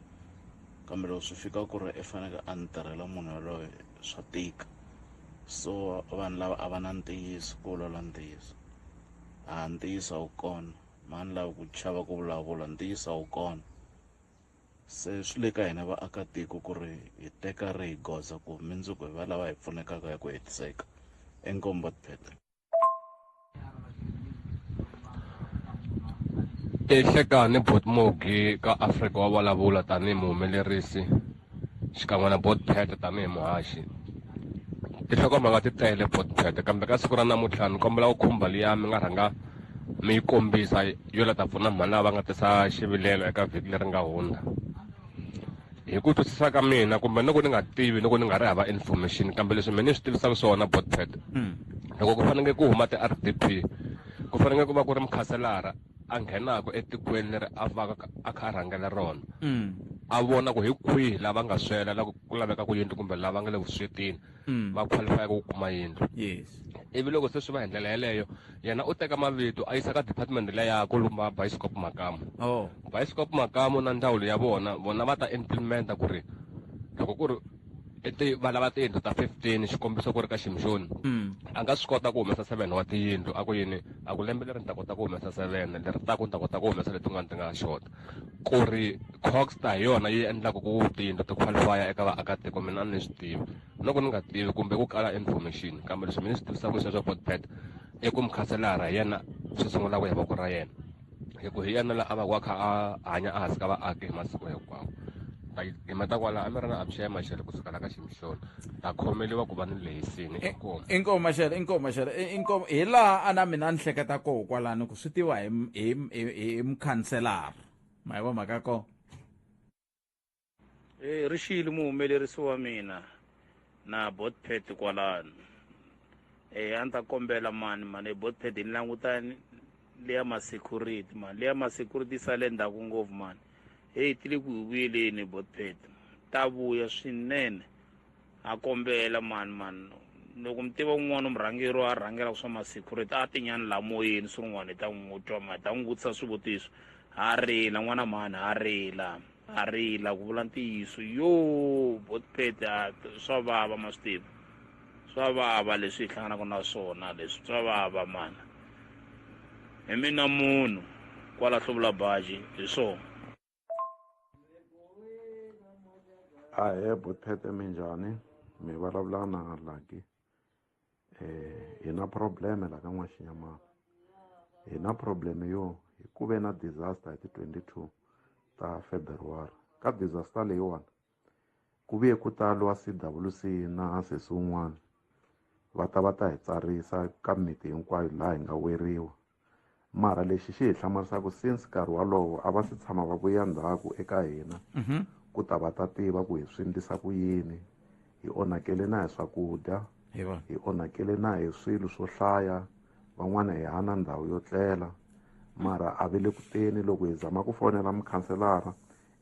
kambe loko swi fika ku ri i fanekele a ni tirhela munhu yaloye swa tika. So vanhu lava a va na ntiyiso, ku vulavula ntiyiso a ntiyiso a wu kona, mhani lava ku chava ku vulavula ntiyiso a wu kona. Se swi le ka hina vaakatiko ku ri hi teka rihi goza ku mundzuku hi va lava hi pfunekaka hi ku hetiseka. Inkomu Botpet. Ehlekani Botmogi ka Afrika wa vulavula tanihi muhumelerisi xikan'we na Botpet tanihi muhaxi. Tinhlokomhaka ti tele Botpet kambe ka siku ra namuntlha ni kombela ku khumba liya mi nga rhanga mi yi kombisa yo la ta pfuna mhani lava va nga tisa xivilelo eka vhiki leri nga hundza. Hi ku twisisa ka mina kumbe loko ni nga tivi loko ni nga ri hava information kambe leswi mina ni swi tivisaka swona Botpet loko ku fanekele ku huma ti-R_D_P ku fanekele ku va ku ri mukhanselara a nghenaka etikweni leri a va a kha a rhangela rona a vona ku hi kwihi lava nga swela la ku lavekaka yindlu kumbe lava nga le vuswetini va qualify ku kuma yindlu. Ivi loko se swi va hi ndlela yeleyo yena u teka mavito a yisa ka department leya ya kulumba Bioscope Makamu. Bioscope Makamu na ndzawulo ya vona, vona va ta implementa ku ri loko ku ri va lava tiyindlu ta 15 xikombiso ku ri ka Ximxoni a nga swi kota ku humesa 7 wa tiyindlu a ku yini a ku lembe leri ni ta kota ku humesa 7 leri taku ni ta kota ku humesa letin'wana ti nga xota. Ku ri Cogstar hi yona yi endlaka ku tiyindlu ti qualify eka vaakatiko mina a ni swi tivi. Loko ni nga tivi kumbe ku kala information kambe leswi mina ni swi tivisaka sweswo Botpet i ku mukhanselara hi yena swi sungulaka hi voko ra yena hi ku hi yena la a va ku a kha a hanya ehansi ka vaaki hi masiku hinkwawo. Ta gimeta kwala a mi ri na Abshay Mashele kusuka la ka Ximxoni ta khomeliwa ku va ni lehisini inkomu. Inkomu Mashele, inkomu Mashele, inkomu hi laha a na mina ni hleketa koho kwalano ku swi tiwa hi hi hi mukhanselara. Ma yi vona mhaka ya kona? Eh, ri xile muhumelerisi wa mina na Botpet kwalano. Eh, a ni ta kombela mani mani Botpet ni languta leya ma security mani, leya ma security sale ndzhaku ngopfu mani. Hey, ti le ku hi vuyeleni Botpet, ta vuya swinene. A kombela mani mani loko mi tiva un'wana murhangeri a rhangelaka swa ma security a tinyani laha moyeni swin'wana hi ta n'wi twa ma hi ta n'wi vutisa swivutiso. Ha rila n'wana mhani, ha rila, ha rila ku vula ntiyiso. Yo Botpet a swa vava ma swi tiva, swa vava leswi hi hlanganaka na swona leswi, swa vava mani. Hi mina munhu kwala hluvula baji hi swona. Ahee Botpet, minjhani? Mi vulavula na Lucky. Hi na problem la ka N'waxinyamana. Hi na problem yo hi ku ve na disaster hi ti 22 ta February. Ka disaster leyiwani ku vuye ku ta lwa CWC na sesi wun'wana va ta va ta hi tsarisa ka miti hinkwayo laha hi nga weriwa. Mara lexi xi hi hlamarisaka since nkarhi walowo a va se tshama va vuya ndzhaku eka hina ku ta va ta tiva ku hi swi endlisa ku yini, hi onhakele na hi swakudya, hi onhakele na hi swilo swo hlaya, van'wana hi hana ndhawu yo tlela. Mara a ve le ku teni loko hi zama ku fonela mukhanselara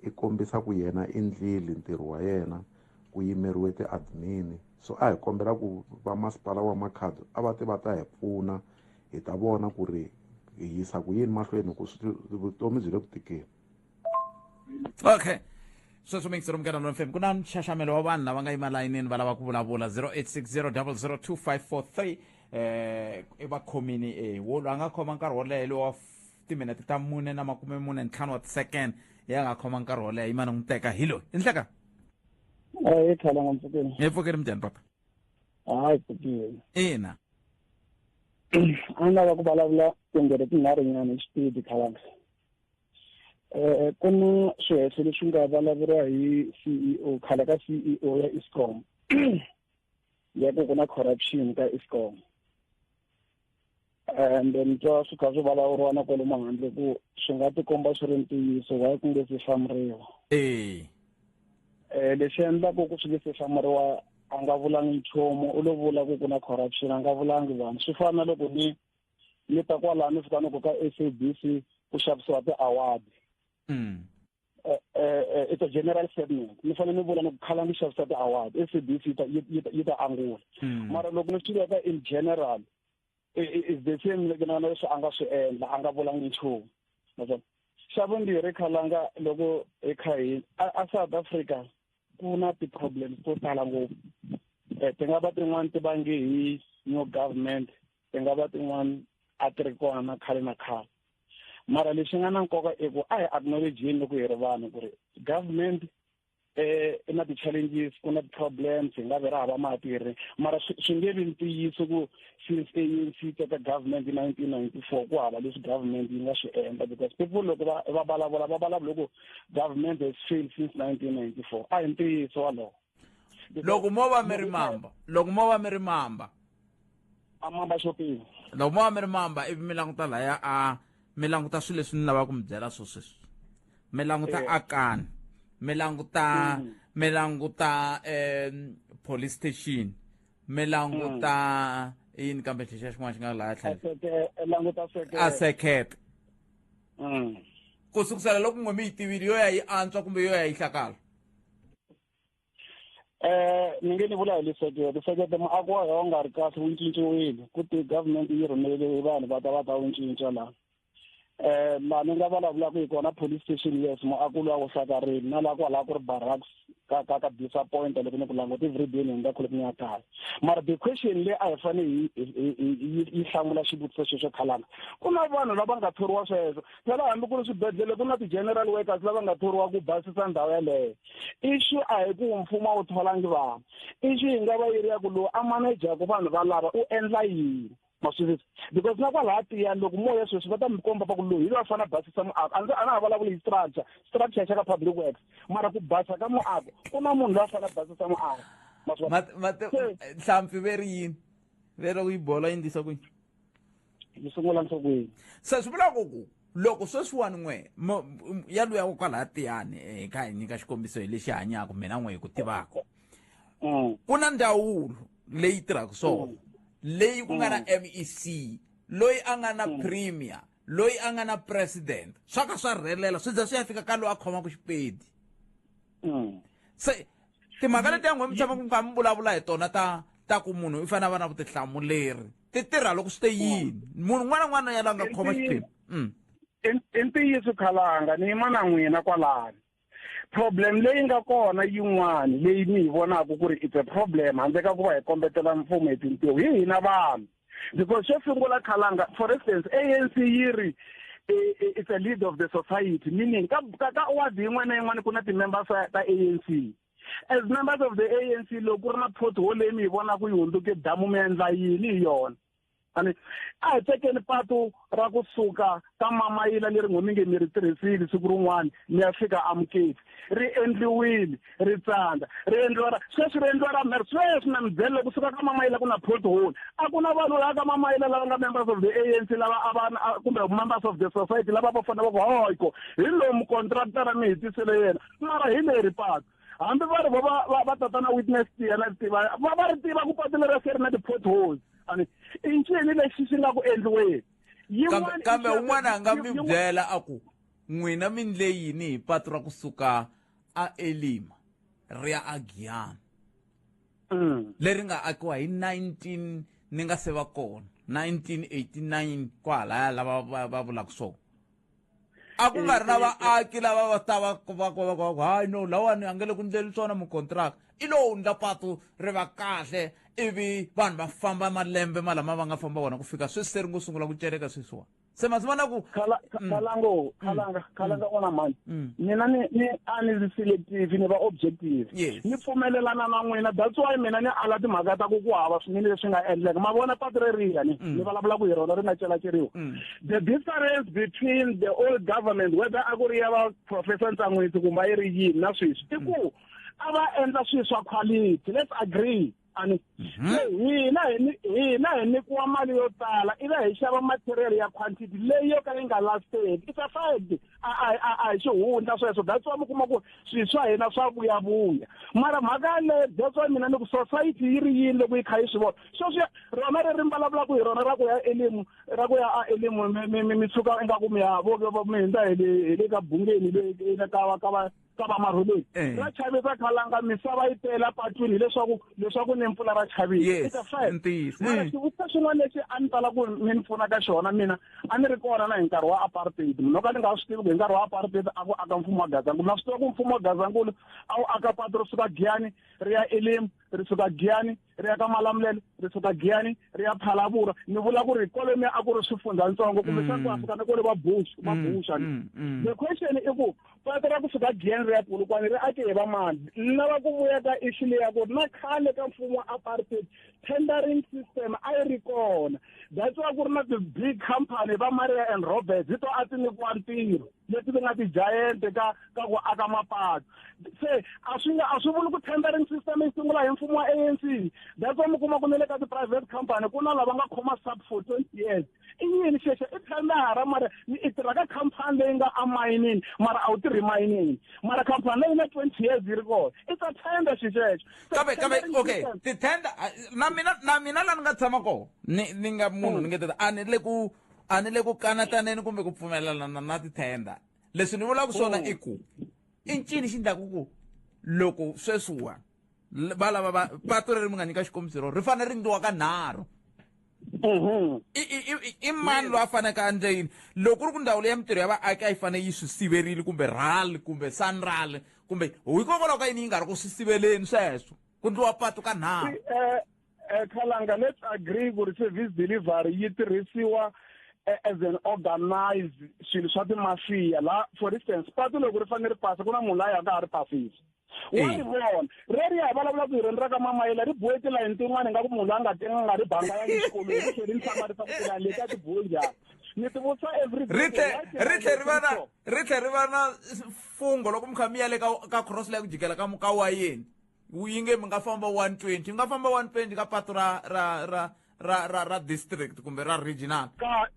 i kombisa ku yena i ndlile ntirho wa yena ku yimeriwe ti-admin. So a hi kombela ku va masipala wa Makhado a va ti va ta hi pfuna hi ta vona ku ri hi yisa ku yini mahlweni ku vutomi byi le ku tikeni. Okay. Sweswo mi ngisero Munghana FM ku na nxaxamelo wa vanhu lava nga yima layinini va lava ku vulavula 0860002543 i va khomini wo loyi a nga khoma nkarhi wo leha lowa timinete ta mune na makume mune ntlhanu wa ti-second ya nga khoma nkarhi wo leha yima ni n'wi teka hi loyi i nhleka. Hi khala nga mpfukeni. Hi pfukeni minjhani papa? Hayi pfukile. Ina. A ni lava ku vulavula tindlela tinharhu nyana hi xipidi khalanga. Ku na swihehlo leswi nga vulavuriwa hi CEO khale ka CEO ya Eskom ya ku ku na corruption ka Eskom. And ni twa swi kha swi vulavuriwa na kwalomu handle ku swi nga tikomba swi ri ntiyiso why ku nge se hlamuriwa. Lexi endlaku ku swi nge se hlamuriwa a nga vulangi nchumu, u lo vula ku ku na corruption, a nga vulangi vanhu. Swi fana na loko ni ta kwalano ni fika ni ku ka SABC ku xavisiwa ti-award. It's a general statement. Ni fanele ni vula ni ku khala ni xavisa ti-award, SABC yi ta angula. Mara loko ni swi veka in general, is the same like na leswi a nga swi endla, a nga vulangi nchumu. Xa vumbirhi Khalanga, loko hi kha hi a South Africa ku na ti-problems to tala ngopfu. Ti nga va tin'wani ti vange hi new government, ti nga va tin'wani a ti ri kona na khale na khale. Mara lexi nga na nkoka i ku a hi acknowledge-eni loko hi ri vanhu ku ri government i na ti-challenges, ku na ti-problems, hi nga ve ra hava mati hi ri. Mara swi nge vi ntiyiso ku since ANC yi teka government hi 1994 ku hava leswi government yi nga swi endla, because people loko va vulavula va vulavula ku government has failed since 1994. A hi ntiyiso walowo. Loko mo va mi ri mamba, loko mo va mi ri mamba, a mamba shopping. Loko mo va mi ri mamba ivi mi languta laya a mi languta swilo leswi ni lavaka ku mi byela swo sweswi. Mi languta Akani, mi languta mi languta police station, mi languta yini kambe xixa xin'wana xi nga laha tlhelo, a sekete. Ku sukusela loko n'we mi yi tivile yo ya yi antswa kumbe yo ya yi hlakala? Ni nge ni vula hi le sekete muako wa yona wu nga ri kahle, wu cinciwile ku ti government yi rhumelele vanhu va ta wu cinca laha. Laha ni nga vulavulaka hi kona police station, yes, muako luwa wu hlakarile, na laha kwalaho ku ri barracks ka disappoint loko ni ku languta everyday ni hundza khale ku ni ya kaya. Mara the question leyi a hi fanele yi hlamula xivutiso xexo Khalanga, ku na vanhu lava nga thoriwa sweswo. Phela hambi ku ri swibedhlele ku na ti-general workers lava nga thoriwa ku basisa ndhawu yeleyo. Issue a hi ku mfumo a wu tholangi vanhu, issue yi nga va yi ri ya ku lowu a manajaku vanhu valava u endla yini. Because na kwalaha tiyani loko moya sweswi va ta mi komba va ku loyi hi loyi a fanele a basisa muako. A ndzi a na ha vulavuli hi structure xa ka public works, mara ku basa ka muako ku na munhu loyi a fanele a basisa muako. Nhlampfi ve ri yini? Ve ri yi bola yi ndlisa ku yini? Yi sungula nhlokweni. Se swi vula ku loko sweswiwani n'we ya luya wa kwalaha tiyani hi kha hi nyika xikombiso hi lexi hanyaka mina n'we hi ku tivaka, ku na ndzawulo leyi tirhaka swona, leyi ku nga na MEC, loyi a nga na premier, loyi a nga na president, swa ka swa rhelela swi za swi ya fika ka loyi a khomaka xipedi. Se timhaka leti ya n'we mi tshama ku kha mi vulavula hi tona ta ku munhu i fanele a va na vutihlamuleri, ti tirha loko swi te yini? Munhu un'wana na un'wana ya la nga khoma xiphemu. I ntiyiso Khalanga, ni yima na n'wina kwalano. Problem leyi nga kona yin'wana leyi ni yi vonaka ku ri it's a problem handle ka ku va hi kombetela mfumo hi tintiho hi hina vanhu. Because xo sungula Khalanga, for instance, ANC yi ri it's a leader of the society, meaning ka ward yin'wana na yin'wana ku na ti-members ta ANC. As members of the ANC, loko ku ri na pothole leyi mi yi vonaka yi hundzuke damu mi endla yini hi yona? A hi tekeni patu ra kusuka ka Mamayila leri n'we mi nge mi ri tirhisile siku rin'wana mi ya fika Amuketi, ri endliwile ri tsandza, ri endliwa ra sweswi, ri endliwa ra mhere sweswi. Na mi byela kusuka ka Mamayila ku na pothole, a ku na vanhu lava ka Mamayila lava nga members of the ANC lava a va kumbe members of the society lava va fanele va ku hayi ko hi lomu contractor mi hi tisele yena, mara hi leri patu. Hambi va ri va tatana witness yena tiva va ri tiva ku patu leri se ri na ti-potholes. I ncini lexi xi nga ku endliweni? Kambe un'wana a nga mi byela a ku n'wina mi ndle yini hi patu ra kusuka a Elima ri ya a Giyani leri nga akiwa hi 19 ni nga se va kona 1989 kwalaya lava va vulaka swona. A ku nga ri na vaaki lava va ta va va hayi no lawani a nge le ku ndleli swona mukontraka, i lowu ndla patu ri va kahle ivi vanhu va famba malembe malama va nga famba wona ku fika sweswi se ri ngo sungula ku celeka sweswiwa. Se ma swi vona ku Khalango, Khalanga n'wana mhani, mina ni a ni selective, ni va objective. Ni pfumelelana na n'wina, that's why mina ni ala timhaka ta ku ku hava swinene leswi nga endleka. Ma vona patu reriya ni vulavula ku hi rona ri nga celaceriwa. The difference between the old government, whether a ku ri ya va Professor Ntsan'wisi kumbe a yi ri yini na sweswi, i ku a va endla swilo swa quality. Let's agree. Ani hina hi nyikiwa mali yo tala ivi hi xava material ya quantity leyi yo ka yi nga lasteki. It's a fact, a hi xihundla sweswo. That's why mi kuma ku swilo swa hina swa vuyavuya. Mara mhaka yaleyo, that's why mina ni ku society yi ri yini loko yi kha yi swi vona sweswi. Rona ri ri vulavulaka hi rona ra ku ya Elim, ra ku ya a Elim, mi tshuka ingaku mi ya vo mi hundza hi le ka Bungeni le ka va Marholweni. Ra chavisa, Khalanga. Misava yi tela patwini hileswaku ni mpfula, ra chavisa. It's a fact. Mara xivutiso xin'wana lexi a ni tala ku mi ni pfuna ka xona, mina a ni ri kona na hi nkarhi wa apartheid. Munhu ka ni nga swi tivi ku hi nkarhi wa apartheid a ku aka mfumo wa Gazankulu. Na swi tiva ku mfumo wa Gazankulu a wu aka patu ri suka Giyani ri ya Elim, ri suka Giyani ri ya ka Malamulele, ri suka Giyani ri ya Phalavura. Ni vula ku ri kwalomuya a ku ri swifundzatsongo kumbexana ku a fika na kwale va Bush va Busha. The question i ku patu ra kusuka Giyani ri ya Polokwane ri ake hi va mani? Ni lava ku vuya ka issue leya ku ri na khale ka mfumo wa apartheid tendering system a yi ri kona. That's why ku ri na ti-big company va Maria and Roberts, hi to a ti nyikiwa ntirho leti ti nga ti-giant ka ku aka mapatu. Se a swi vuli ku tendering system yi sungula hi mfumo wa ANC. That's why mi kuma ku na le ka ti-private company ku na lava nga khoma sub for 20 years. I yini xexo? I tendara. Mara i tirha ka khampani leyi nga amayinini, mara a wu tirhi mayinini, mara khampani leyi na 20 years yi ri kona. It's a tender xixexo. Kambe okay, ti-tender na mina la ni nga tshama kona ni nga munhu ni nge teta a ni le ku kanataneni kumbe ku pfumelelana na ti-tender. Leswi ni vulaka swona i ku i ncini xi ndlaku ku loko sweswiwa va lava va patu leri mi nga nyika xikombiso ro ri fanele ri ndliwa ka nharhu, i mani loyi a faneke a endle yini? Loko ku ri ku ndzawulo ya mintirho ya vaaki a yi fanele yi swi siverile, kumbe RAL kumbe SANRAL, kumbe hikokwalaho ka yini yi nga ri ku swi siveleni sweswo ku ndliwa patu ka nharhu? Khalanga, let's agree ku ri service delivery yi tirhisiwa as an organized swilo swa timafiya la. For instance, patu loko ri fanele ri pasa, ku na munhu la yaka a ri pasisa, wa ri vona reri ya hi vulavula ku hi reni ra ka Mamayela ri bohe tilayini tin'wana ingaku munhu loyi a nga ri banga ya xikolweni, ri tlheli ni hlamarisa ku tilayini leti a ti bohe njhani. Ni ti vutisa every Ri tlhe ri va na mfungho loko mi kha mi ya le ka cross leyi ku jikela ka wayeni yi nge mi nga famba 120, mi nga famba 120 ka patu ra district kumbe ra regional. Ka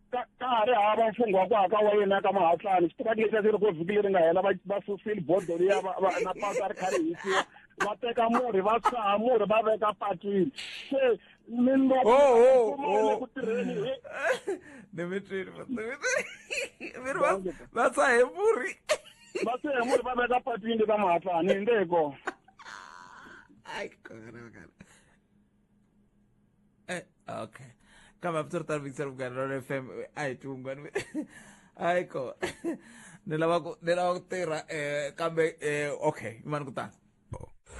ha ri hava mfungho wa ku aka wa yena ka Mahatlani. Xitiraki lexiya xi ri ko vhiki leri nga hela, va susile bodo liya na patu a ri kha ri hisiwa, va teka murhi, va saha murhi, va veka patwini. Se Oh. ku tirheni Ni mi twile, mi ri va sahe murhi. Va sahe murhi, va veka patwini ka Mahatlani hi nde hi kona. Ai, kona. Okay, kambe a swi ri tano mixer Munghana Lonene FM a hi tiwungwani. Hayi ko ni lava ku tirha kambe okay, imani kutani.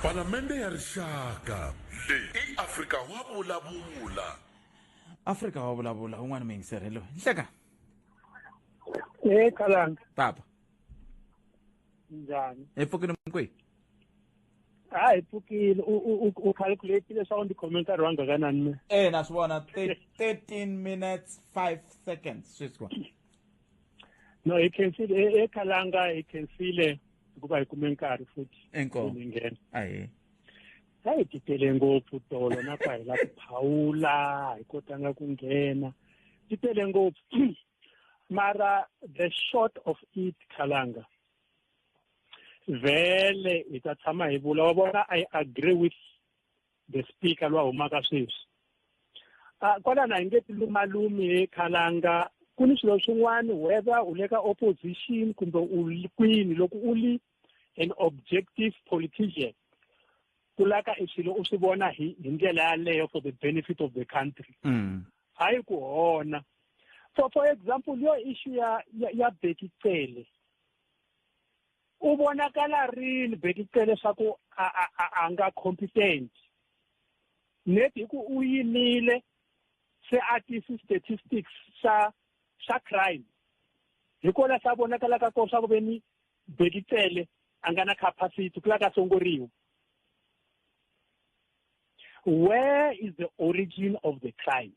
Palamende ya Rixaka leyi i Afrika wa Vulavula. Afrika wa Vulavula, un'wana muyingiseri loyi nhleka. E Khalanga. Papa. Njhani? Hi pfukile, mkwihi? Ha, hi pfukile. U calculate leswaku ndzi khome nkarhi wa ngakanani me? Na swi vona, 13 minutes 5 seconds sweswiwa. No, hi khensile e Khalanga, hi khensile hikuva hi kume nkarhi futhi. Inkomu. Hi nghena. Ahe. A hi titele ngopfu tolo na ku hi la ku phawula, hi kotanga ku nghena, ti tele ngopfu. Mara the short of it, Khalanga, vhele hi ta tshama hi vula wa vona. I agree with the speaker lowa humaka sweswi. Kwalano hi nge ti lumalumi he Khalanga. Ku ni swilo swin'wana, whether u le ka opposition kumbe u li kwini, loko u li an objective politician, ku laka i swilo u swi vona hi ndlela yaleyo for the benefit of the country, hayi ku hona. For example, yo issue ya Bheki Cele, u vonakala rini Bheki Cele swa ku a nga competent? Net hi ku u yimile se a tisi statistics xa crime, hi kona sa vonakalaka ko swa ku ve ni Bheki Cele a nga na capacity ku la ka songoriwa. Where is the origin of the crime?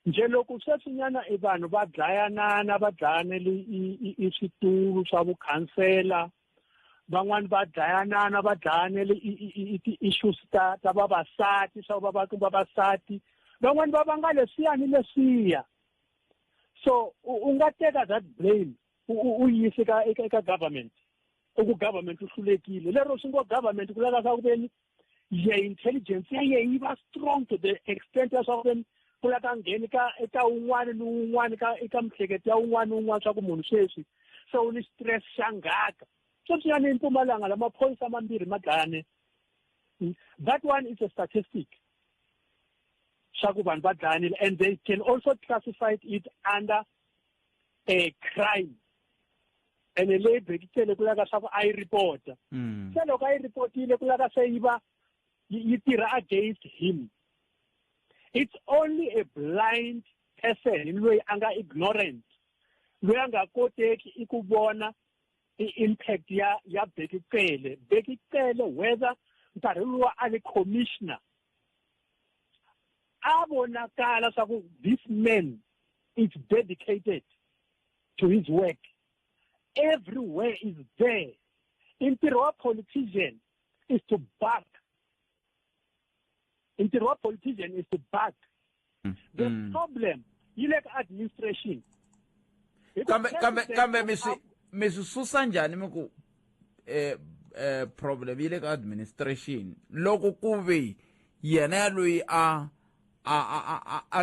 Nje loko sweswinyana i vanhu va dlayanana, va dlayanele i switulu swa vukhansela, Van'wani va dlayanana, va dlayanele i ti-issues ta vavasati, swa va vavasati. Van'wani va vanga leswiya ni leswiya. So u nga teka that blame u yisa eka government. U ku government u hlulekile. Lero swi ngo government ku lava swa ku veni ye intelligence ya ye yi va strong to the extent ya swa ku veni ku la ka ngheni ka eka un'wana ni un'wana ka eka mihleketo ya un'wana ni un'wana swa ku munhu sweswi se u ni stress xa ngaka. Sweswiyani i Mpumalanga la maphorisa mambirhi ma dlayane. That one is a statistic swa ku vanhu va dlayanile, and they can also classify it under a crime. Ene leyi Bheki Cele ku lava swa ku a yi report-a. Se loko a yi report-ile ku lava se yi va yi tirha against him. It's only a blind person loyi a nga ignorant, loyi a nga koteki i ku vona i impact ya Bheki Cele. Bheki Cele whether nkarhi luwa a ri commissioner a vonakala swa ku this man is dedicated to his work. Everywhere is there. Ntirho wa politician is to back. Ntirho wa politician is to back. The problem yi le ka administration. Kambe, kambe, kambe mi swi susa njhani mi ku problem yi le ka administration loko ku ve yena ya loyi a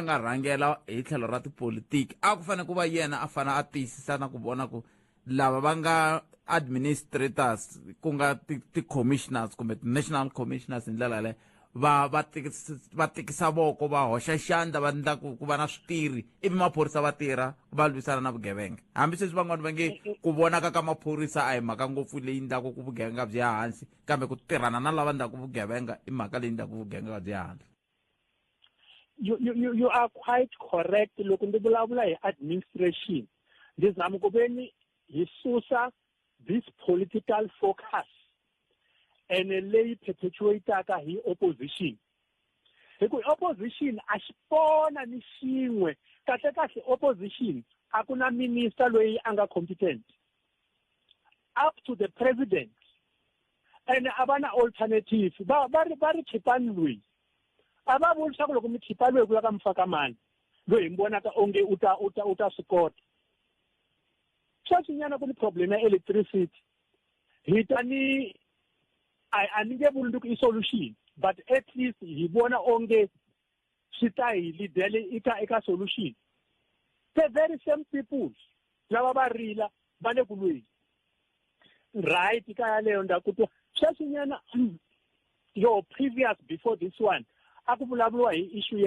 nga rhangela hi tlhelo ra tipolitiki, a ku fanele ku va yena a fanele a tiyisisa na ku vona ku lava va nga administrators ku nga ti-commissioners kumbe ti-national commissioners hi ndlela yaleyo va tikisa voko, va hoxa xandla, va endla ku va na switirhi, ivi maphorisa va tirha va lwisana na vugevenga. Hambi sweswi van'wani va nge ku vonaka ka maphorisa a hi mhaka ngopfu leyi endlaku ku vugevenga byi ya hansi, kambe ku tirhana na lava endlaku vugevenga i mhaka leyi endlaku vugevenga byi ya hansi. You are quite correct. Loko ndzi vulavula hi administration, ndzi zama ku ve ni hi susa this political focus ene leyi perpetuataka hi opposition. Hi ku opposition a xi pona ni xin'we. Kahle kahle opposition a ku na minister loyi a nga competent up to the president, ene a va na alternative. Va ri khipani loyi, a va vuli swa ku loko mi khipa loyi ku ya ka mufaka mani loyi hi mi vonaka onge u ta swi kota. Sweswinyana ku ni problem ya electricity, hi ta ni a ni nge vuli ku i solution, but at least hi vona onge swi ta hi leadele eka solution. The very same people lava va rila va le ku lweni. Right, ka yaleyo nda ku twa. Sweswinyana your previous before this one a ku vulavuriwa hi issue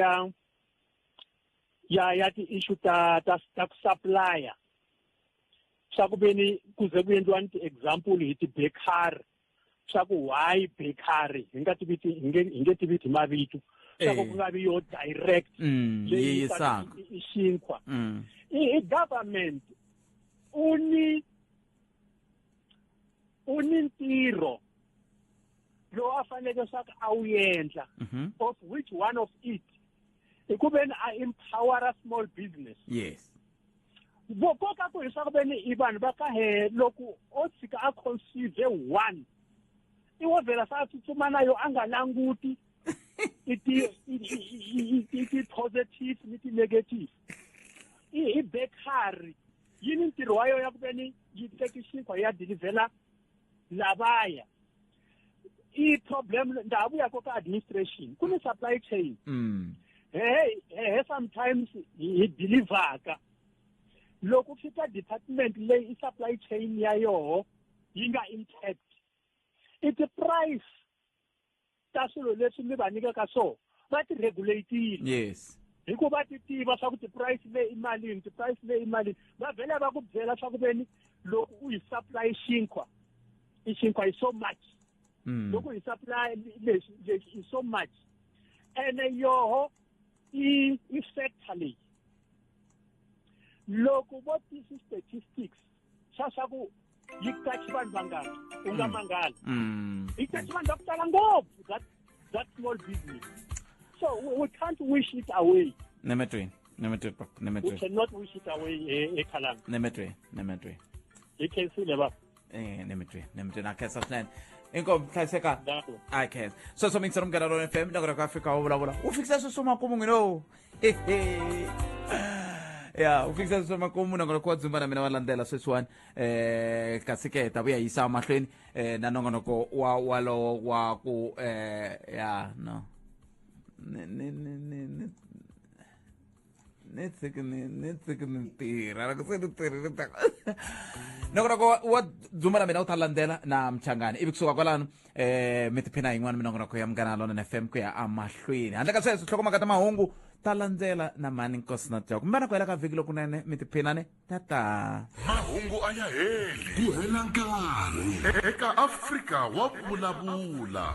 ya ti-issue ta ku supplier, swa ku veni ku ze ku endliwa ni ti-example hi ti-bakery, swa ku why bakery hi nga tiviti, hi nge tiviti hi mavito, swa ku ku nga vi yo direct leyi yi yisaka. i xinkwa. I government u ni ntirho lowu a faneleke swa ku a wu endla, of which one of it i ku veni a empower small business. Vo koka ku hi swa ku veni i vanhu va ka he loko o tshika a conceive one, i wo vhela sa a tsutsuma na yo a nga languti i ti positive ni ti-negative. I bakery yi ni ntirho wa yona ya ku veni yi teki xinkwa yi ya dilivhela lavaya. I problem ndza ha vuya ko ka administration, ku ni supply chain. He sometimes hi deliver-ka loko fika department leyi i supply chain ya yoho yi nga intact, i ti-price ta swilo leswi mi va nyikaka swona va ti regulate-ile. Hikuva va ti tiva swa ku ti-price leyi i malini, ti-price leyi i malini, va vhela va ku byela swa ku veni loko u yi supply xinkwa, i xinkwa i so much. Loko hi supply leswi, leswi i so much. Ene yoho i sector leyi loko vo tisi statistics swa ku yi qachi vanhu vangani, u nga mangala. Yi qachi vanhu va ku tala ngopfu, that small business. So we can't wish it away. Nemetweni, nemetweni, We nemetweni. cannot wish it away, eKhalanga. Nemetweni, nemetweni. Hi khensile ba. Eh, ni mi twi ni mi twi na khensa swinene inkomu hlayiseka a khensa sweswo mingiselo munghana lona fm nako ka afrika wo vulavula wu fikisa sweswo makumu n'wino ya wu fikisa sweswo makumu nongonoko wa dzumba na mina wa landzela sweswiwani eh kasi ke hi ta vuya yisa mahlweni eh na nongonoko wa walowo wa ku eh ya no ni ni ni ni ni ni tshiki ni ni tshiki ni tirha loko se ni tirhile ta nongonoko wa dzuma na mina wu ta landzela na mchangani ivi kusuka kwalano eh mi tiphina yin'wana minongonoko ya munghana lonene fm ku ya amahlweni handle ka sweswo nhlokomhaka ta mahungu ta landzela na mani nkosi na tya kumbe na ku hela ka vhiki lokunene mi tiphinane tata mahungu a ya heli ku hela nkarhi eka afrika wa vulavula.